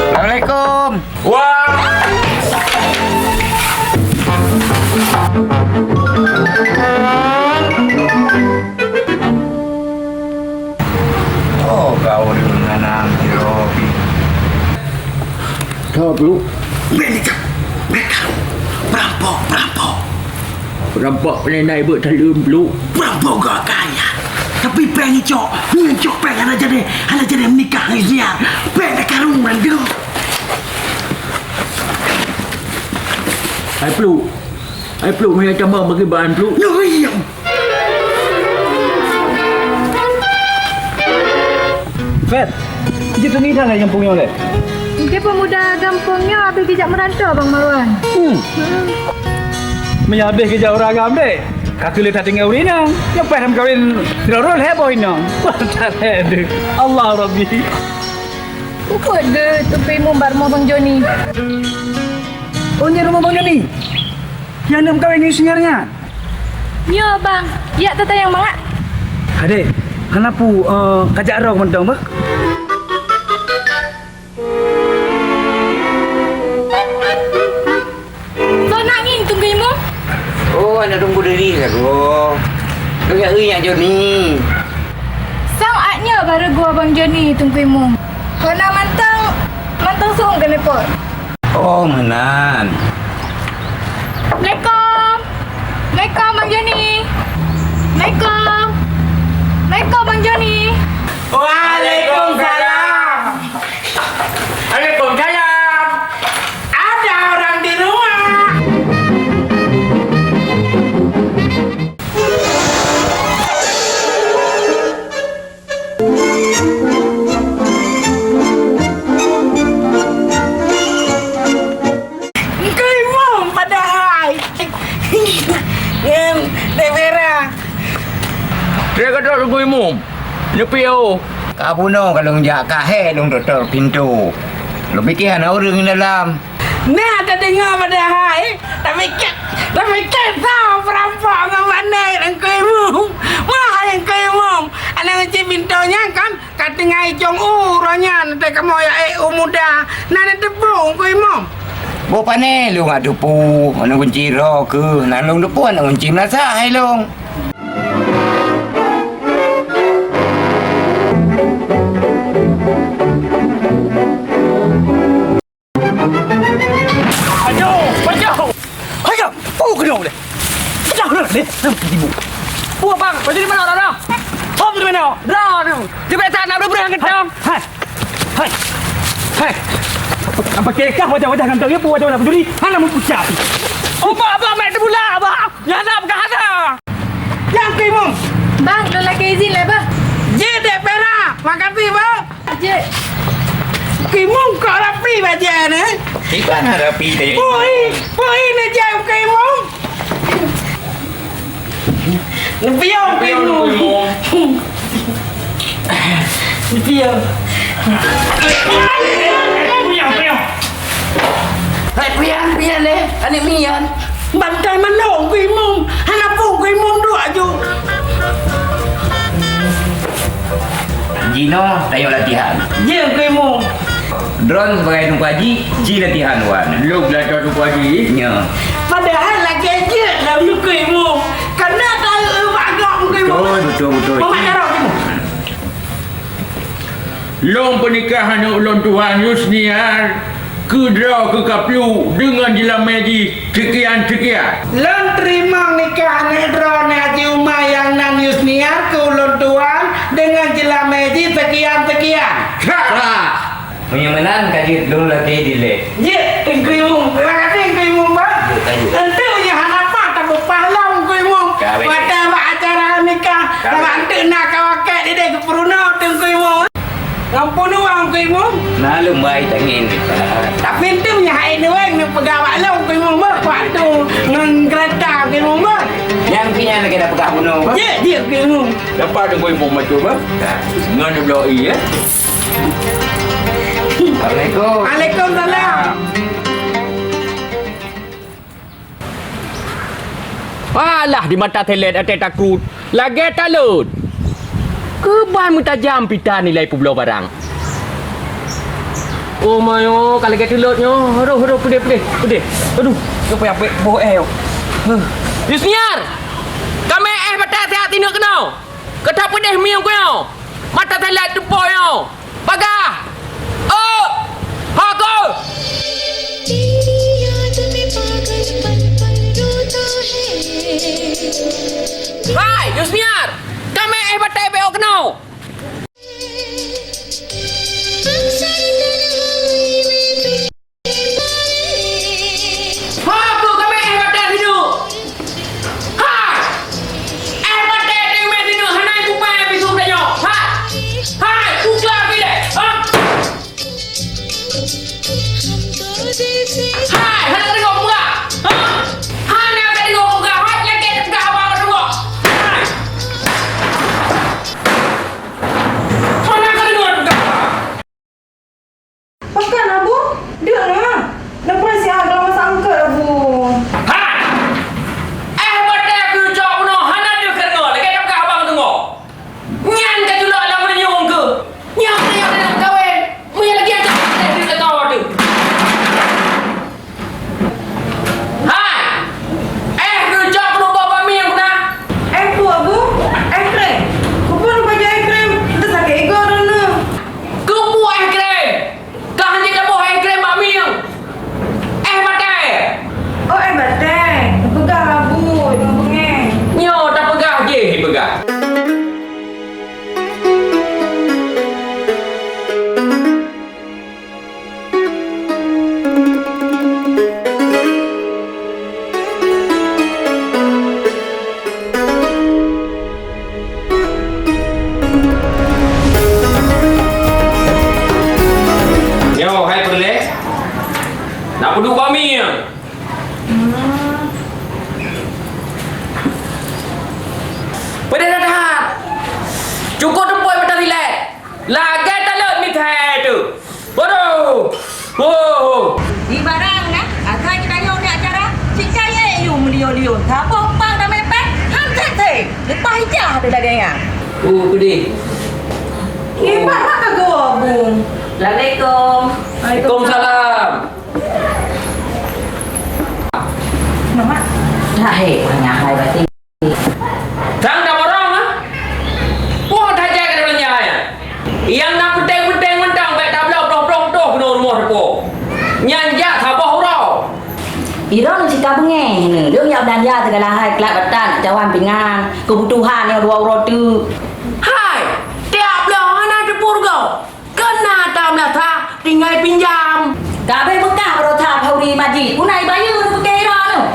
Assalamualaikum. Wah. Oh, kau dengan Robi. Kau tu. Bèk lé cok. Bèk kau. Peurampok, peurampok. Peurampok, pandai na beuet saleuem, Pluek. Peurampok gak kaya. Tapi péng icok, nyan cok péng hana jadi, hana jadi meunikah ngon Ziar. Péng dah karung mandum. Hai Pluek. Hai Pluek, meunan tamong bagi bahan Pluek. Nyoe iya. Fet, jiteunie that lé gampông nyoe lé. Di pemuda gampông nyoe habéh geujak meuranto, Bang Marwan. Hmm. Meunyoe habéh geujak ureueng agam deh, ka keuh lé that tinggai ureueng inong. Nyoe paih meukawen sidroe lhèe boh inong. Wah, tarhèe deuh. Allah Rabbi. Peue deuh Teungku Imum bak rumoh Bang Joni? Oh, nyan rumoh Bang Joni. Nyang neuk meukawen ngon Yusniar nyan? Nyoe, Bang. Jak tatanyong mangat. Adék, Hana peue, eh, kajak rhong mantong bah. Soe na ngieng Teungku Imum? Oh, aneuk Teungku Deli lagoe. Deungon nyak Joni. Sang at nyoe barô geuh Abang Joni Teungku Imum. Hana mantong, mantong sueng keuneuk pot. Oh, meunan. Assalamualaikum. Assalamualaikum, Bang Joni. Assalamualaikum. Assalamualaikum, Bang Joni. Waalaikumsalam. Waalaikumsalam. Ada orang di rumah. Teungku Imum padahai. Ngon Dek Vera. Trép ka trok Teungku Imum. Neupie oh. Ka bunoe ka lôn jak, ka hék lôn tôp-tôp pintoe. Lôn pike hana ureueng dalam. Na tadeungoe padahai, tapi ka, tapi ka soe peurampok ngon banéh Teungku Imum. Wah, Teungku Imum, aneuk kunci pintoe nyan kan ka teungoh icong uroe nyan, watèe kamoe jak ék u muda. Na neuteupeue Teungku Imum? Boh pané lôn hana teupeu, aneuk kunci droe keuh, na lôn teupeu aneuk kunci meulasah hai lôn. Aduh, aduh. Ayo, oh, kena boleh. Pecah kena boleh. Tibu. Buah bang, baju di mana orang dah? Hop di mana? Dah tu. Dia biasa nak berang kentang. Hai. Hai. Hai. Apa kekah wajah-wajah kantong dia, wajah-wajah pencuri. Hana mau pecah. Oh, bang, bang, mek tu pula, bang. Ya, nak pegang hana. Nyang Teungku Imum. Bang, lôn lakèe izin lé, Bang. Jeuet deh, Pera. Makasih, Bang. Jeuet. Teungku Imum kok rapi bajèe nyan, eh? Iban rapi tadi. Pui, pui neujak Teungku Imum. Neupiôh Teungku Imum. Neupiôh. Puyang, puyang. Hai, puyang, puyang deh. Aneuk mian. Bantai manok Teungku Imum. Hana peue Teungku Imum duek aju. Jinoe tanyoe latihan. Jeuet Teungku Imum. Droen sibagai Teungku Haji, ci latihan wan. Lôn latihan Teungku Haji. Nyo. Padahai lagèe jeuet lam Teungku Imum. Kana taeu bak gop Teungku Imum. Betul, betul, betul. Mumat jaroe Teungku Imum. Lôn peunikah aneuk ulôn tuan Yusniar keu droe keu kaplu deungon jeulamé jih seukian-seukian. Lôn teurimong nikah aneuk droeneuh Haji Uma nyang nan Yusniar keu ulôn tuan deungon jeulamé jih seukian-seukian. Sah! Meunyoe meunan ka jeuet lôn lakèe dilèe. Jeuet, Teungku Imum. Terima kasih, Teungku Imum, bah. Jeuet, jeuet. Eunteuk nyoe hana paih tapeupah lom, Teungku Imum. Ka, baik. Watèe bak acara nikah, ka, sabab baik, eunteuk na kawakèe dideh geupeurunoe, Teungku Imum. Ngon peue nuang, Teungku Imum? Na lôn bai tangieng. Tapi eunteuk nyoe hai neuweng neupeugah bak lôn, Teungku Imum, bah. Waktu ngon keureta, Teungku Imum, bah. Nyang pih nyan lagèe na peugah bunoe, bah. Jeuet, jeuet, Teungku Imum. Dapat, Teungku Imum, macam, bah. Ngon bloe ie, ya. Assalamualaikum. Waalaikumsalam. Alah, di mata telet até takot. Lagèe talot. Keuban meutajam pita nilai peubloe barang. Oh mayo, ka lagèe teulot nyoe. Aduh, aduh, peudeh, peudeh, peudeh. Aduh, nyoe payah pek boh eh. Huh. Yusniar! Kamé eh batai siat tineuk keunoe. Kata peudeh mieng keunoe. Mata telet teupoh nyoe. Paga! Oh! Hako! Hai, Yusniar! Kamé eh batai beo keunoe! Hako kamé eh batai hidup! Hai! Eh, patéh teumé sineuk hana kupai bisu tanyoe. Hai! Hai, buka pih deh. Ha? Hai, hana teurimong peugah. Ha? Hana teurimong peugah. Hai, nyang keu teuka haba meutuwah. Hai! Duek bami nyan. Peudeh that-that. Cukôp teupôi mata silek. Lagèe taleuet mithai teuh. Waduh. Woh. Di barang na, asai geutanyoe ngon acara, cit kayèe yum lion-lion. Saboh pang dan mepet, han sensé. Leupah ijah deh lagèe nyan. Oh, peudeh. Kiban mak ka geuwoe, Bung. Assalamualaikum. Waalaikumsalam. Mamak. Dah, hei, banyak hai batin. Sang taborong, ah? Peue that jai keu beulanja nyan? Nyang na peunteng-peunteng mantong bèk tabloe ploh-ploh toh keunoe rumoh teupô. Nyan jak saboh uroe. Droeneuh cit ka beungèh nyoe, lôn jak beulanja sigala hai, klat batat, cawan pingan, keubutuhan nyoe dua uroe teuk. Hai, tiep bloe hana teupeu rugoe. Keu na ata meulasa tinggai pinjam. Ka abéh beukah beurota Faudi Majid, puna ibayeue neuh peuke ira neuh.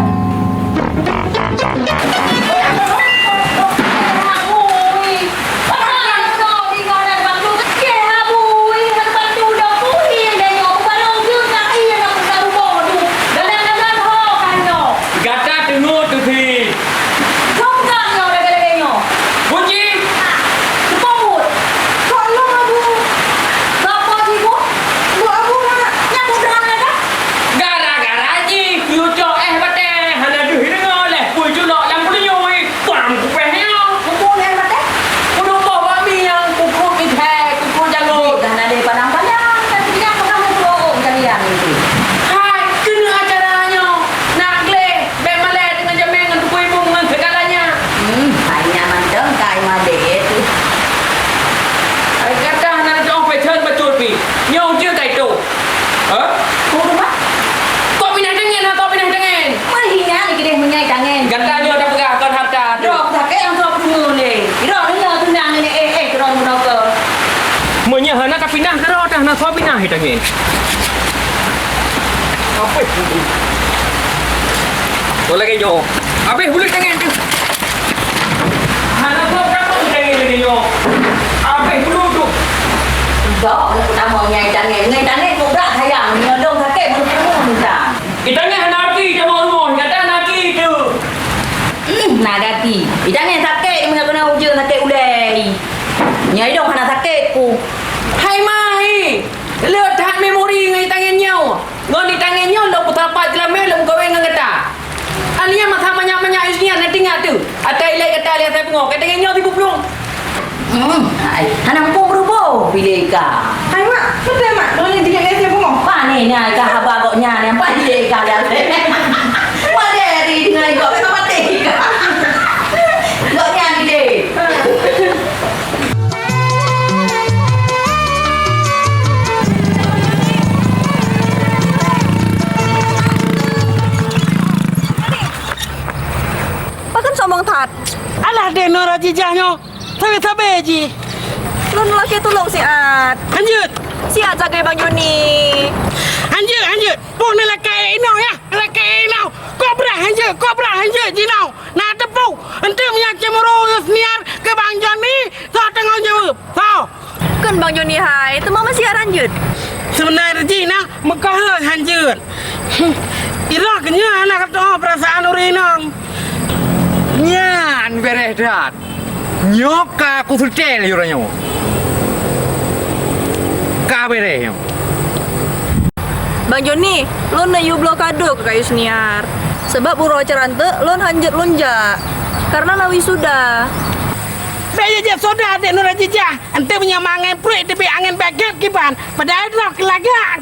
Gata teungeut teuh. Sungkang nyoe lagèe-lagèe nyoe. Buci! Ha, teupeu buet. Kok lôn, Abu? Soe po jih, Bu? Bu Abu na, nyan bu droeneuh dah. Gara-gara jih, kuyue cok éh batèe, hana deuh deungoe lé, kuyue culok lam peulinyui, bang kupéh nyoe. Peue éh batèe? Peuduboh bami nyang kukruet mithai, kukruet jangôt. Dah na lé padang-padang, kan tinggai peugah lé keu ureueng kalian itu. Hai, keuneuk acara nyoe, nak gleh. Bèk malèe deungon jamèe ngon tupui bung ngon seugalanya. Hmm, hai nyan mantong kai madé tu. Hai gata hana teu'oh peucen bacut pih. Nyoe ujeuen kai tu. Hah? Peue, Mak? Kok pinah tangen, ha, kok pinah tangen? Meuhi nyan keudeh meunyai tangen. Gata nyoe tapeugah kon harta tu. Droe sakét nyang soe peudeungoe lé. Droe nyoe tunang nenek eh, eh, droe meunoe. Meunyoe hana tapinah keudroe teuh, hana soe pinah tangen. Abéh buleuen. Oh, lagèe nyoe. Abéh buleuen tangen teuh. Hana soe peutamong tangen lagèe nyoe. Abéh buleuen teuh. Dok, aneuk peutamong nyang tangen. Ngon tangen kobra sayang. Nyoe dong sakét meunurun muda. Itangen hana gaki, tamong rumoh. Gata hana gaki teuh. Hmm, na gaki. Itangen sakét, meunyoe keunoe ujeuen sakét ulèe. Nyoe idong hana sakét ku. Hai mai, le that memori ngon itangen nyoe. Ngon itangen nyoe lôn peusapat jeulamèe lôn meukawen ngon gata. Aneuk nyan masa manyak-manyak Yusniar na teuingat teuh. Ata ilèe gata lé asai pungo, ka itangen nyoe sibuk plueng. Hmm, hai, hana muphom beureuboh piléh ka. Hai mak, beutôi mak, droeneuh jilèe lé asai pungo. Pane nyan ka haba gobnyan nyang paléh ka lé asai. Wah, deh, ri deungon gobnyan ka patéh ka. Gobnyan gideh. Pakon sombong that? Alah deh Nur Azizah nyoe, sabe-sabe jih. Lôn lakèe tulông siat. Hanjeuet. Siat sagai Bang Joni. Hanjeuet, hanjeuet. Peue neulakèe inoe yah, neulakèe inoe. Kobra hanjeuet, kobra hanjeuet jinoe. Na teupeue, enteuk meunyoe cemburu Yusniar keu Bang Joni, soe tanggông jaweueb? Soe? Kon Bang Joni hai, teuma meusiat hanjeuet. Seubeuna jih na meukoh hanjeuet. Iroh keu nyoe hana kateu'oh peurasaan ureueng inong. Nyan bèrèh that. Nyoe ka kuseutée lé uroe nyoe. Ka bèrèh nyoe. Bang Joni, lôn neuyue bloe kado keu Kak Yusniar. Sabab uroe acara nteuk lôn hanjeuet lôn jak, kareuna na wisuda. Bèk jijak soda deh Nur Azizah. Enteuk meunyoe mangen pruet teubiet angén bèk gèt kiban, padahai droe keulagak.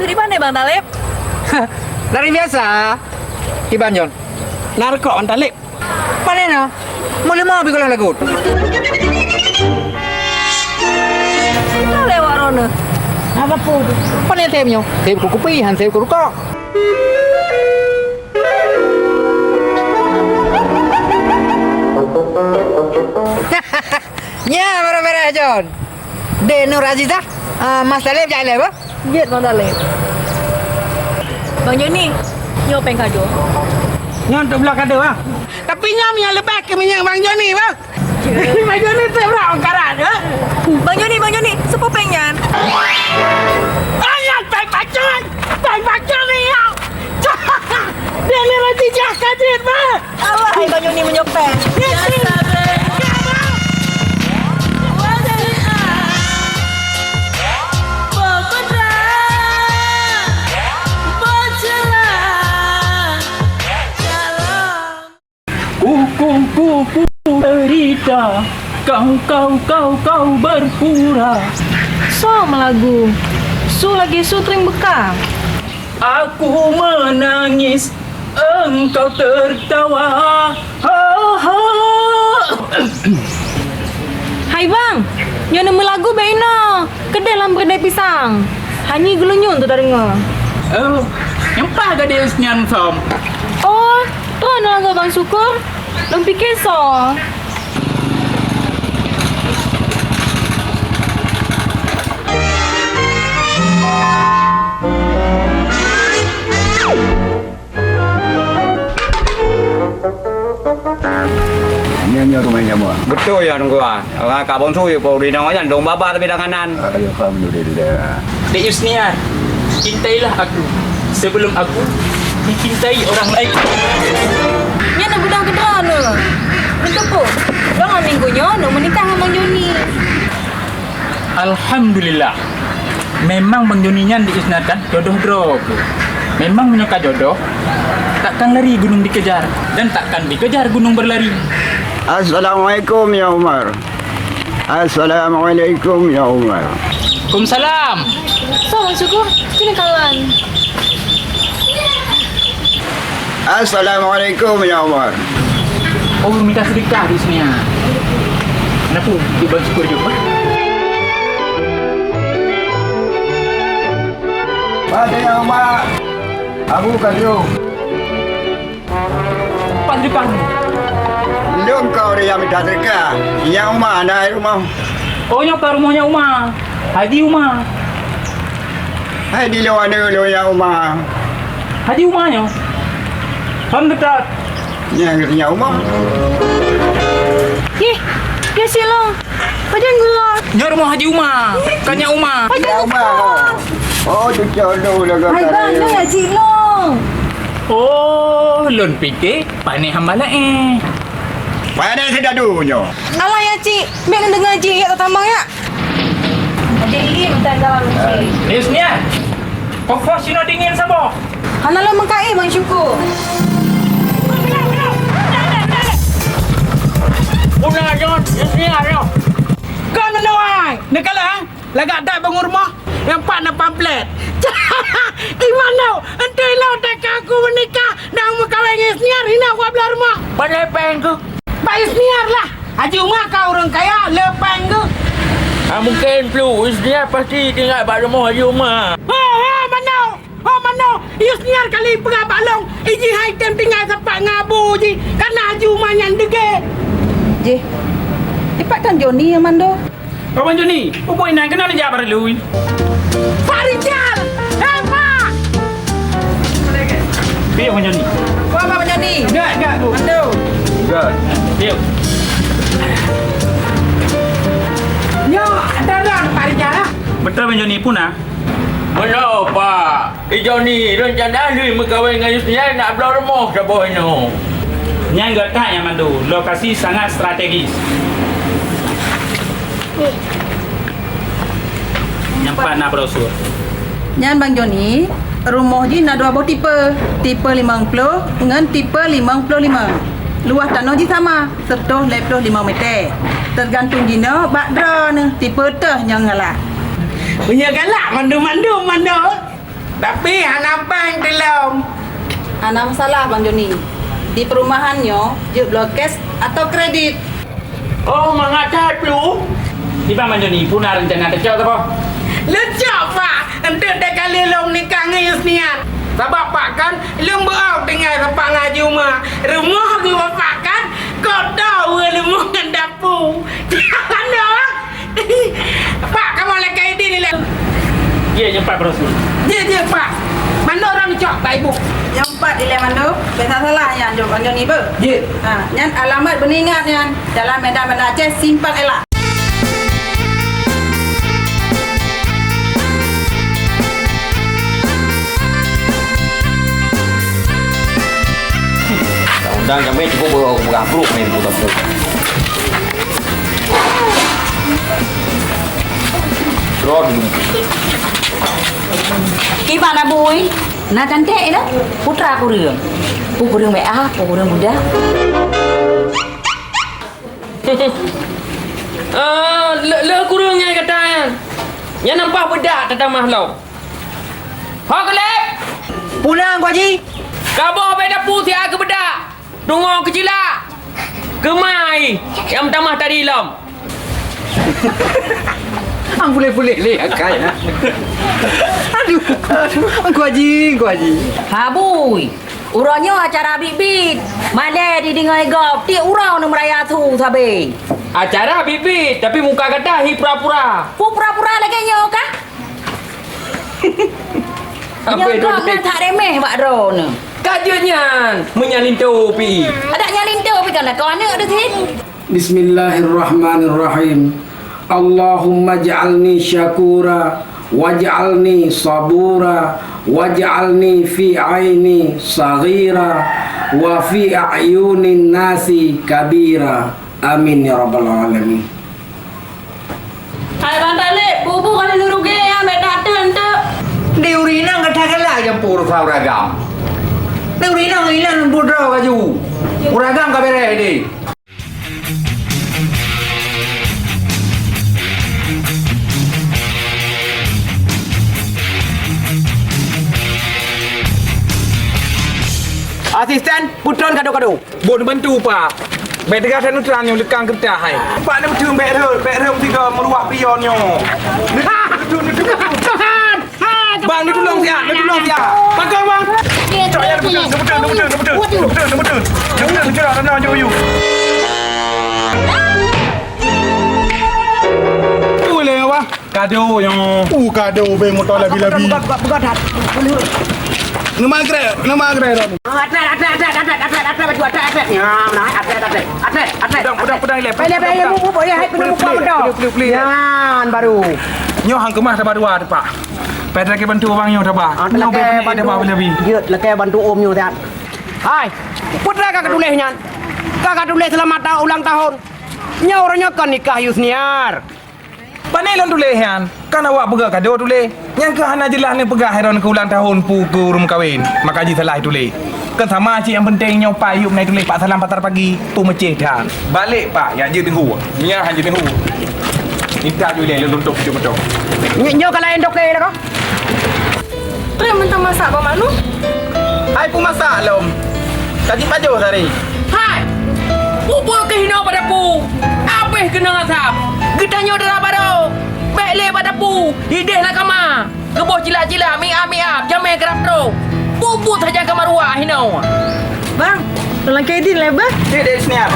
Dari mana, Bang Taleb? Dari biasa. Kiban Jon. Na rukok, Bang Taleb? Pane na? Meuleumo bikolah lagot. Kita lewat rona. Apa pun? Pane tem nyo? Tem ku kupi, han tem ku rukok. Nya, barang-barang Jon. Dek Nur Azizah, ah, Mas Taleb jak ilèe, bah? Jeuet, Bang Taleb. Bang Joni, nyoe péng kado. Nyoe untuk bloe kado, ah. Tapi Pinyom nyang leubeh keu minyéuk Bang Joni, bah. Bang Joni trép rot meukarat, eh? Bang Joni, Bang Joni, soe péng nyan? Ayat péng pacon, péng pacon ni, ya. Dia ni roti jah kajet, bah. Allah, hai Bang Joni meunyoe péng. Ya, sabar. Ku, ku, ku, ku derita, kau, kau, kau, kau berpura. Soe meulagu? Su lagèe su teurimeuka. Aku menangis, engkau tertawa. Ha, ha. Hai bang, nyoe neumeulagu bèk inoe. Keudeh lam peureudèe pisang. Hana geulunyueng teudeungoe. Oh, nyang paih gadis nyan som. Oh, droeneuh lagoe Bang Syukur. Lôn pike soe. Nyoe, nyoe rumoh nyoe. Beutôi ya, Teungku, ah. Orang Kak Bongsu, ya, Pak Rinong aja, dong baba tapi tanganan. Alhamdulillah. Dek Yusniar, cintailah aku sebelum aku dicintai orang lain. Nyan na gudang keudroe nyoe. Beutôi, Pu. Dong minggu nyoe, nyoe meunikah ngon Bang Joni. Alhamdulillah. Memang Bang Joni nyan diisnatkan jodoh droe. Memang meunyoe ka jodoh, takkan lari gunung dikejar dan takkan dikejar gunung berlari. Assalamualaikum ya Umar. Assalamualaikum ya Umar. Waalaikumsalam. Soe Bang Syukur, sini kawan. Assalamualaikum ya Umar. Oh, minta sedekah di sini ya. Kenapa? Di Bang Syukur juga. Pada ya Umar. Abu Kayu. Pan depan. Lôn kau dia minta sedekah. Ya Umar, ada rumah. Oh, nyoe ka rumoh nyoe Umar. Haji Umar. Hai di luwa nyoe, luwa Umar. Haji Umar nyoe. Hon dekat. Nyang geutanya Umar. Ih, ya silong. Pajan gula. Nyoe rumoh Haji Umar. Kan nyak Umar. Pajan gula. Oh, cucok dulu lah kau. Hai bang, nyoe ya silong. Oh, lôn pike panéh hamba laén. Panéh sidadu nyoe. Alah ya cik, mek lôn deungoe jih ya tamong ya. Jadi ini mentang dalam. Ni Yusniar. Kok fos sinoe dingin saboh? Hana lôn meukaé Bang Syukur. Puna nyoe, Yusniar nyoe. Kon meunoe, neukalon, lagak dat bangun rumoh, nyang pat na pamflet. Iman tau, enteuk ilôn teuka aku meunikah, dan meukawen ngon Yusniar, hina kuabloe rumoh. Padahai péng ku. Bak Yusniar lah. Haji Uma ka ureueng kaya, le péng geuh. Ah, mungken, Plu, Yusniar pasti tinggai bak rumoh Haji Uma. Ho, ho, manoe! Ho, manoe! Yusniar kali peugah bak lôn, ijih hai tem tinggai sapat ngon abu jih, kareuna Haji Uma nyan deugét. Jih, dipat tan Joni nyang mandum? Abang Joni, peue buet inan keunan jak bak lôn? Pak Rijal! Hei, Pak! Piye, Bang Joni? Peue, Bang Joni? Enggak, enggak, Bu. Aduh. Enggak. Piye? Nyoe, ada orang Pak Rijal, ah. Beutôi, Bang Joni, peue na? Meunoe, Pak. I Joni, rencana lheueh meukawen ngon Yusniar nak bloe rumoh saboh nyoe. Nyan gata nyang mandum, lokasi sangat strategis. Nyang pat na brosur. Nyan Bang Joni, rumoh jih na dua boh tipe, tipe limong ploh ngon tipe limong ploh lima. Luwah tanoh jih sama, seratus lhèe ploh lima meter. Teugantung jinoe bak droeneuh tipe teuh nyang galak. Meunyoe galak mandum-mandum mandum, tapi hana péng tilom. Hana masalah Bang Joni. Di perumahan nyoe jeuet bloe cash atau kredit. Oh, mangat that, Plu. Kiban Bang Joni, peue na rencana teucok saboh? Leucok, Pak. Enteuk teuka lé lôn nikah ngon Yusniar. Sabab Pak kan, lôn beu'oh tinggai sapat ngon Haji Uma. Rumoh geuh Bapak kan, koh toh ureueng rumoh ngon dapu. Aduh. Pak, kamoe lakèe idin ilèe. Ye, nyoe pat brosur. Ye, ye, Pak. Mandum droeneuh cok bak ibu. Nyoe pat. Ilée mandum, bèk salah nyan, jom, jom ibe. Jeuet. Ha, nyan alamat beuningat nyan, dalam Medan Banda Aceh, Simpang Ela. Undang jamé cukup beu-, beugabrok ni, beu-, beu-. Rot dulu. Kiban Abu, oi. Na cantik dah. Putra kureueng. Pu kureueng bèk ah, pu kureueng budak. Ah, le, le kureueng nyang gata nyan. Nyan nampah beudak tatamah lom. Ho keulép! Pulang, Gua Ji. Kaboh bèk dapu siat keu beudak. Deungoe keucilak! Keumai nyang meutamah tadi lom! Ang puléh-puléh lé akai, ha? Aduh, aduh, Angku Haji, Angku Haji. Habui, uroe nyoe acara bit-bit. Malèe dideungoe gob, tiep uroe neumeuraya su sabé. Acara bit-bit, tapi muka gata hi pura-pura. Pu pura-pura lagèe nyoe kah? Nyoe gob na that remeh bak droeneuh. Ka jeuet nyan, meunyan linto pi. Adak nyan linto pi kan lakoe aneuk teuh sit. Bismillahirrahmanirrahim. Allahumma ij'alni syakura, waj'alni sabura, waj'alni fi aini saghira, wa fi a'yunin nasi kabira. Amin ya rabbal alamin. Hai Bang Talib, bubu ka lheueh rugi nyan, bèk tateun teuk. Di ureueng inong ka that galak jampu urusan ureueng agam. Di ureueng inong inan budroe baju. Ureueng agam ka bèrèh deh. Asisten, putron kado-kado. Bôh neubantu, Pak. Bèk teuga that neutran nyoe leukang keureutah hai. Pak neubeuteun bèk rhot, bèk rhot sigoe meuruah pion nyoe. Neutulông, neutulông, neutulông. Bang, neutulông siat, neutulông siat. Pakon, Bang? Cok ya, neubeuteun, neubeuteun, neubeuteun, neubeuteun. Neubeuteun, neubeuteun. Neubeuteun, neubeuteun. Boleh, Bang? Kado nyoe. Uh, kado bèe moto labi-labi. Peugah, peugah, peugah that. Nama grab, nama grab. Ah, atlet, atlet, atlet, atlet, atlet, atlet, baju atlet, atlet. Ya, nah, atlet, atlet. Atlet, atlet. Pedang, pedang, pedang, ilèe. Ilèe, ilèe, ilèe, bu, bu, ya, hai, kena buka moto. Pelih, pelih, pelih. Yan, baru. Nyoe hang keumah taba dua tepak. Pai lakèe bantu abang nyoe taba. Ah, nyoe lakèe bèe bantu. Taba labi-labi. Jeuet, lakèe bantu om nyoe siat. Hai, peue ka katuléh nyan? Ka katuléh seulamat ta-, ulang tahun. Nyoe uroe nyoe kon nikah Yusniar. Pane lôn tuléh nyan, kan awak peugah kado tuléh. Nyang keuh hana jeulaih neupeugah droeneuh keu ulang tahun pu keu ureueng meukawen, maka jisalah tuléh. Kan sama cit nyang peunteng nyoe Pak Ayub na tuléh Pak Salam Pasar Pagi, peumeucéh that. Balek Pak, nyang jeuet teungku. Nyan han jeuet teungku. Intat ju ilèe lôn tuntut beutôi-beutôi. Nyoe, nyoe ka laén toke lagoe. Trép mantong masak bak Mak Nu. Hai peue masak lom. Ka jipajoh sari. Hai! Peue-peue keuh hinoe bak dapu. Abéh keunong asam. Geutanyoe dara baroe. Bèk lé bak dapu. Idéh lam kama. Geuboh cilak-cilak, miap-miap, jamé keurab trok. Peue-peue sajan ka maruah hinoe. Bang, tolong kaidin lé, Bang. Cit, dek senior.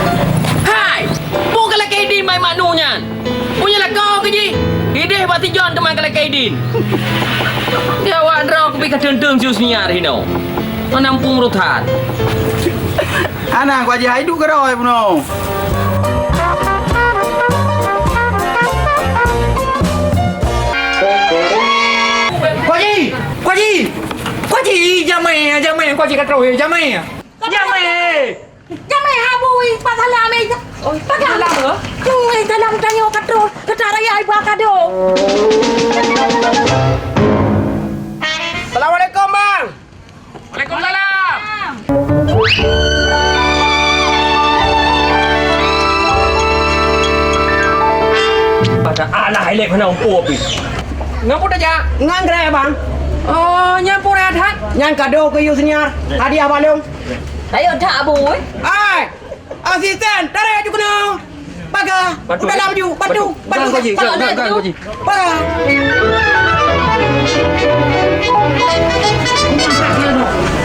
Hai! Peue ka lakèe idin bak Mak Nu nyan? Meunyoe lakoe keu jih, idéh bak sijon teuma ka lakèe idin. Di awak droe keubiet ka teung-teung sius niat hinoe. Hana muphom rot that. Hana, Gua Haji, hai duek keudroe bunoe. Gua Haji, Gua Haji, Gua Haji, jamé, jamé, Gua Haji ka troh, jamé. Jamé. Jamé habui, pat salam, eh. Oh, pat salam, eh? Ui, dalam tanyoe ka troh, geutak raya iba kado. Assalamualaikum, Bang. Waalaikumsalam. Pada alah elek mana umpuk api. Ngapa dah jak? Ngan gerai, Bang. Oh, nyan pura that. Nyan kado keu Yusniar, hadiah balong. Rayeuk that, Abu, eh? Hai! Asisten, tarék aju keunoe. Paga, u dalam aju, bantu, bantu, bantu, bantu, bantu, bantu. Paga.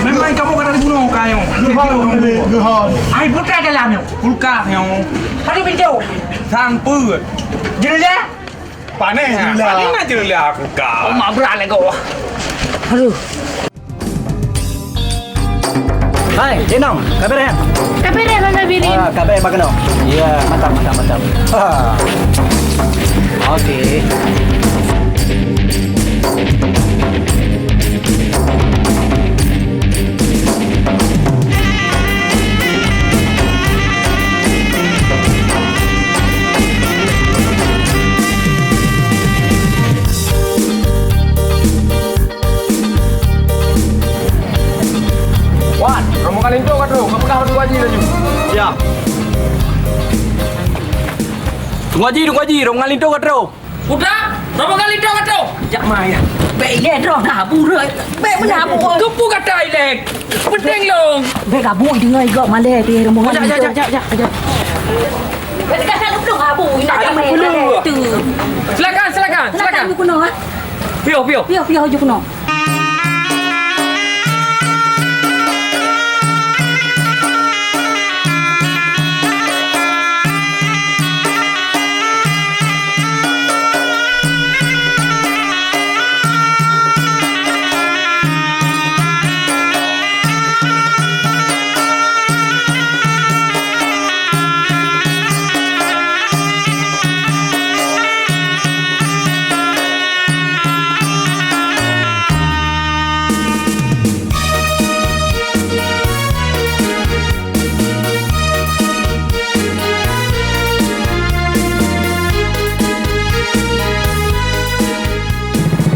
Memang kamu kata dibunuh kayu. Geuhon, geuhon. Ai putra dalam nyoe. Kulkas nyoe. Tadi pintu. Sang peuet. Jendela. Panéh, panéh na jeulaih aku ka. Oh, mak berat lé kau. Aduh. Hai, Enong, ka bèrèh? Ka bèrèh, Bang Sabirin. Ah, ka bèrèh, Bang Enong. Ya, mantap, mantap, mantap. Ha. Oke. Wan, rombongan linto ka trôh, ka peugah bak Teungku Haji laju. Siap. Teungku Haji, Teungku Haji, rombongan linto ka trôh. Putra, rombongan linto ka trôh. Jak ma ya. Bèk ilèe droe na bu rot. Bèk meunan bu. Keupeue gata ilèe? Peudeng lôn. Bèk gabu deungoe gok malèe pih rombongan linto. Jak, jak, jak, jak, jak. Bèk gata lôn abu ina jamé. Silakan, silakan, silakan. Silakan bu keunoe, ha. Piôh, piôh. Piôh, piôh ju keunoe.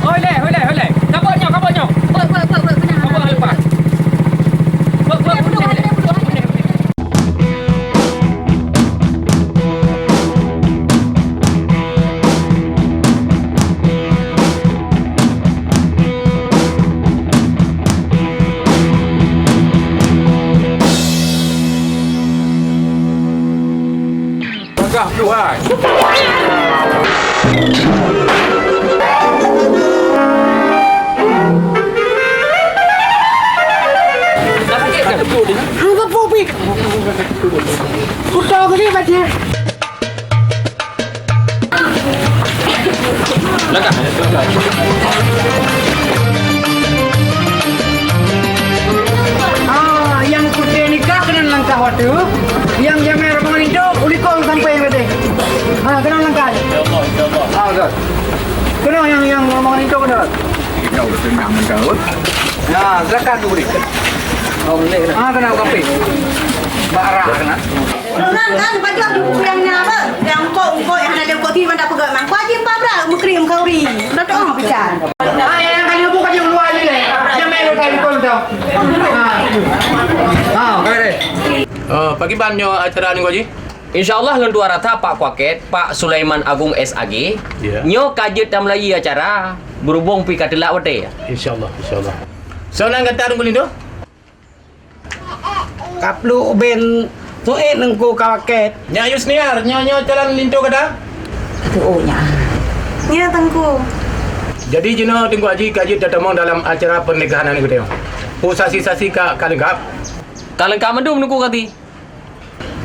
Hoi lé, hoi lé, hoi lé. Kabok nyoe, kabok nyoe. Buet, buet, buet, buet, beuna. Kabok leupah. Buet, buet, buet, buet, buet. Peugah Tuhan. Hang teupeu pih. Kuto geude baca. Langkah. Ah, nyang putih nikah keunan langkah watèe. Nyang jamé rombongan linto, ulikong sampai watèe. Ha, keunan langkah. Insyaallah, insyaallah. Ha, betul. Keunan nyang, nyang rombongan linto keunan. Jauh senang menjawab. Ya, silakan tu boleh. Oh, boleh. Ha, keunan sampai. Bak arah keunan. Ureueng kan pajoh di ureueng nyan apa? Nyang kok, kok nyang hana lé kok ti mantap peugah mang. Kok jih pabra mukri mukhauri. Udah tu ah pisan. Ah, nyang kali bu ka jeuet luwa ni lé. Jangan main kali kau tu. Ha. Ha, kali deh. Oh, pakiban nyoe acara ni, Haji? Insya Allah lôn tuan rata Pak Kuaket, Pak Sulaiman Agung S A G. Ya. Nyoe ka jeuet tameulayi acara berhubung pi ka teulak watèe. Insya Allah, insya Allah. Soe nan gata Teungku Linto? Kaplu ubeng suet Teungku Kuaket. Nyak Yusniar, nyoe, nyoe calon linto gata? Aduh, oh, nyak. Ya, Teungku. Jadi, jinoe Teungku Haji ka jeuet tatamong dalam acara pernikahan aneuk geutanyoe. Peue saksi-saksi ka, ka leungkap? Ka leungkap mandum, Teungku Kadi.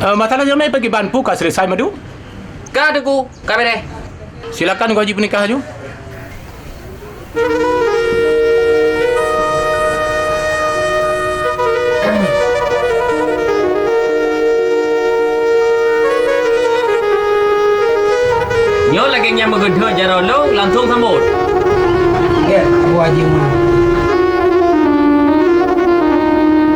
Eh, masalah jamé pakiban, peue ka selesai mandum? Ka, Teungku. Ka bèrèh. Silakan Teungku Haji peunikah laju. Nyoe lagèe nyang meugeudhôt jaroe lôn langsông sambôt. Ya, Abu Haji Umar.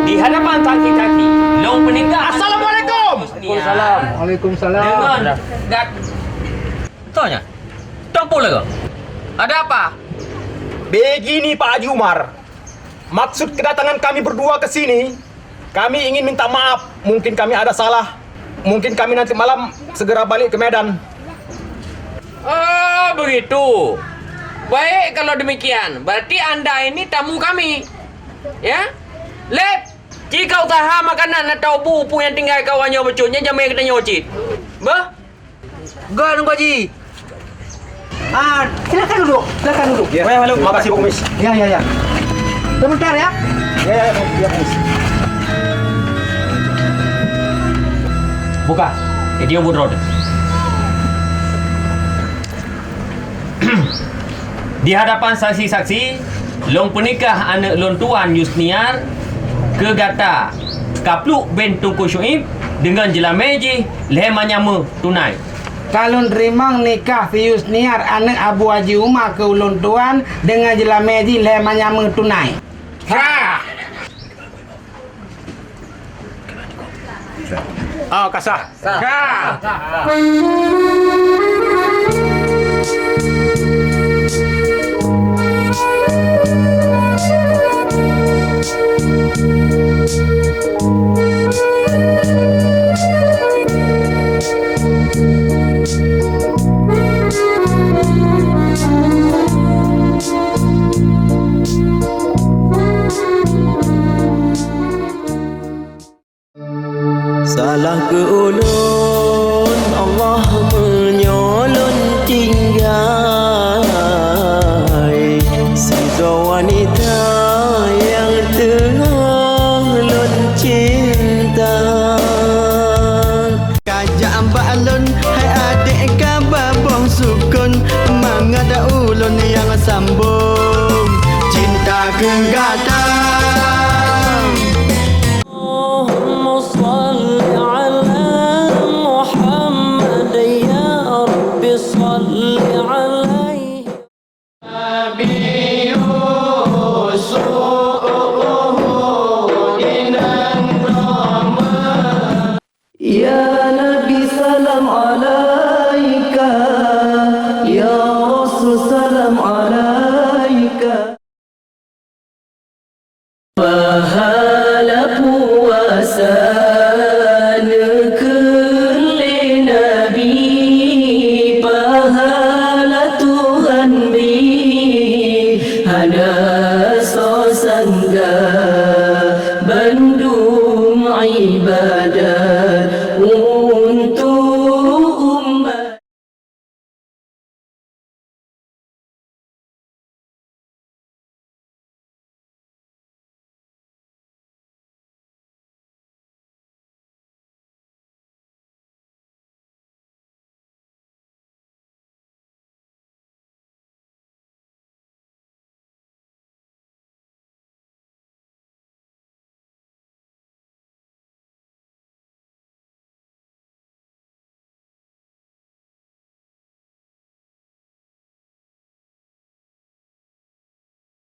Di hadapan saksi-saksi, lôn peunikah. Assalamualaikum. Waalaikumsalam. Waalaikumsalam. Deungon gat- Tanya. Tuan Pula ke? Ada apa? Begini, Pak Haji Umar. Maksud kedatangan kami berdua ke sini, kami ingin minta maaf. Mungkin kami ada salah. Mungkin kami nanti malam segera balik ke Medan. Oh, begitu. Baik, kalau demikian, berarti anda ini tamu kami. Ya? Lép, ci ka usaha makanan atau bu-bu nyang tinggai kawan nyoe bacut, nyan jamé geutanyoe cit. Beuh? Go, Teungku Haji. Ah, silakan duduk, silakan duduk. Ya. Ya, halo. Makasih, Pak Kumis. Ya, ya, ya. Sebentar, ya. Ya, ya, ya, Pak Kumis. Buka. Eh, dia buat roda. Di hadapan saksi-saksi, lôn peunikah aneuk lôn tuan Yusniar keu gata, Ka pluek ben Teungku Syuib deungon jeulamé jih lhée manyam meutunai. Ka lôn teurimong nikah si Yusniar aneuëk Abu Haji Uma keu ulôn tuan deungon jeulamé jih lhée manyam meutunai. Sah! Oh, ka sah. Sah. Sah. Salah keu ulôn, Allah meunyoe lôn tinggai sidroe wanita nyang teungoh lôn cinta. Kajak bak lôn, hai adék, ka ba boh sukon, mangat ulôn nyang sambong cinta keu gata. اللهم صل على محمد يا رب صل عليه. Nabi Yusuf inong Roma. Ya Nabi salam alaika, ya Rasul salam alaika.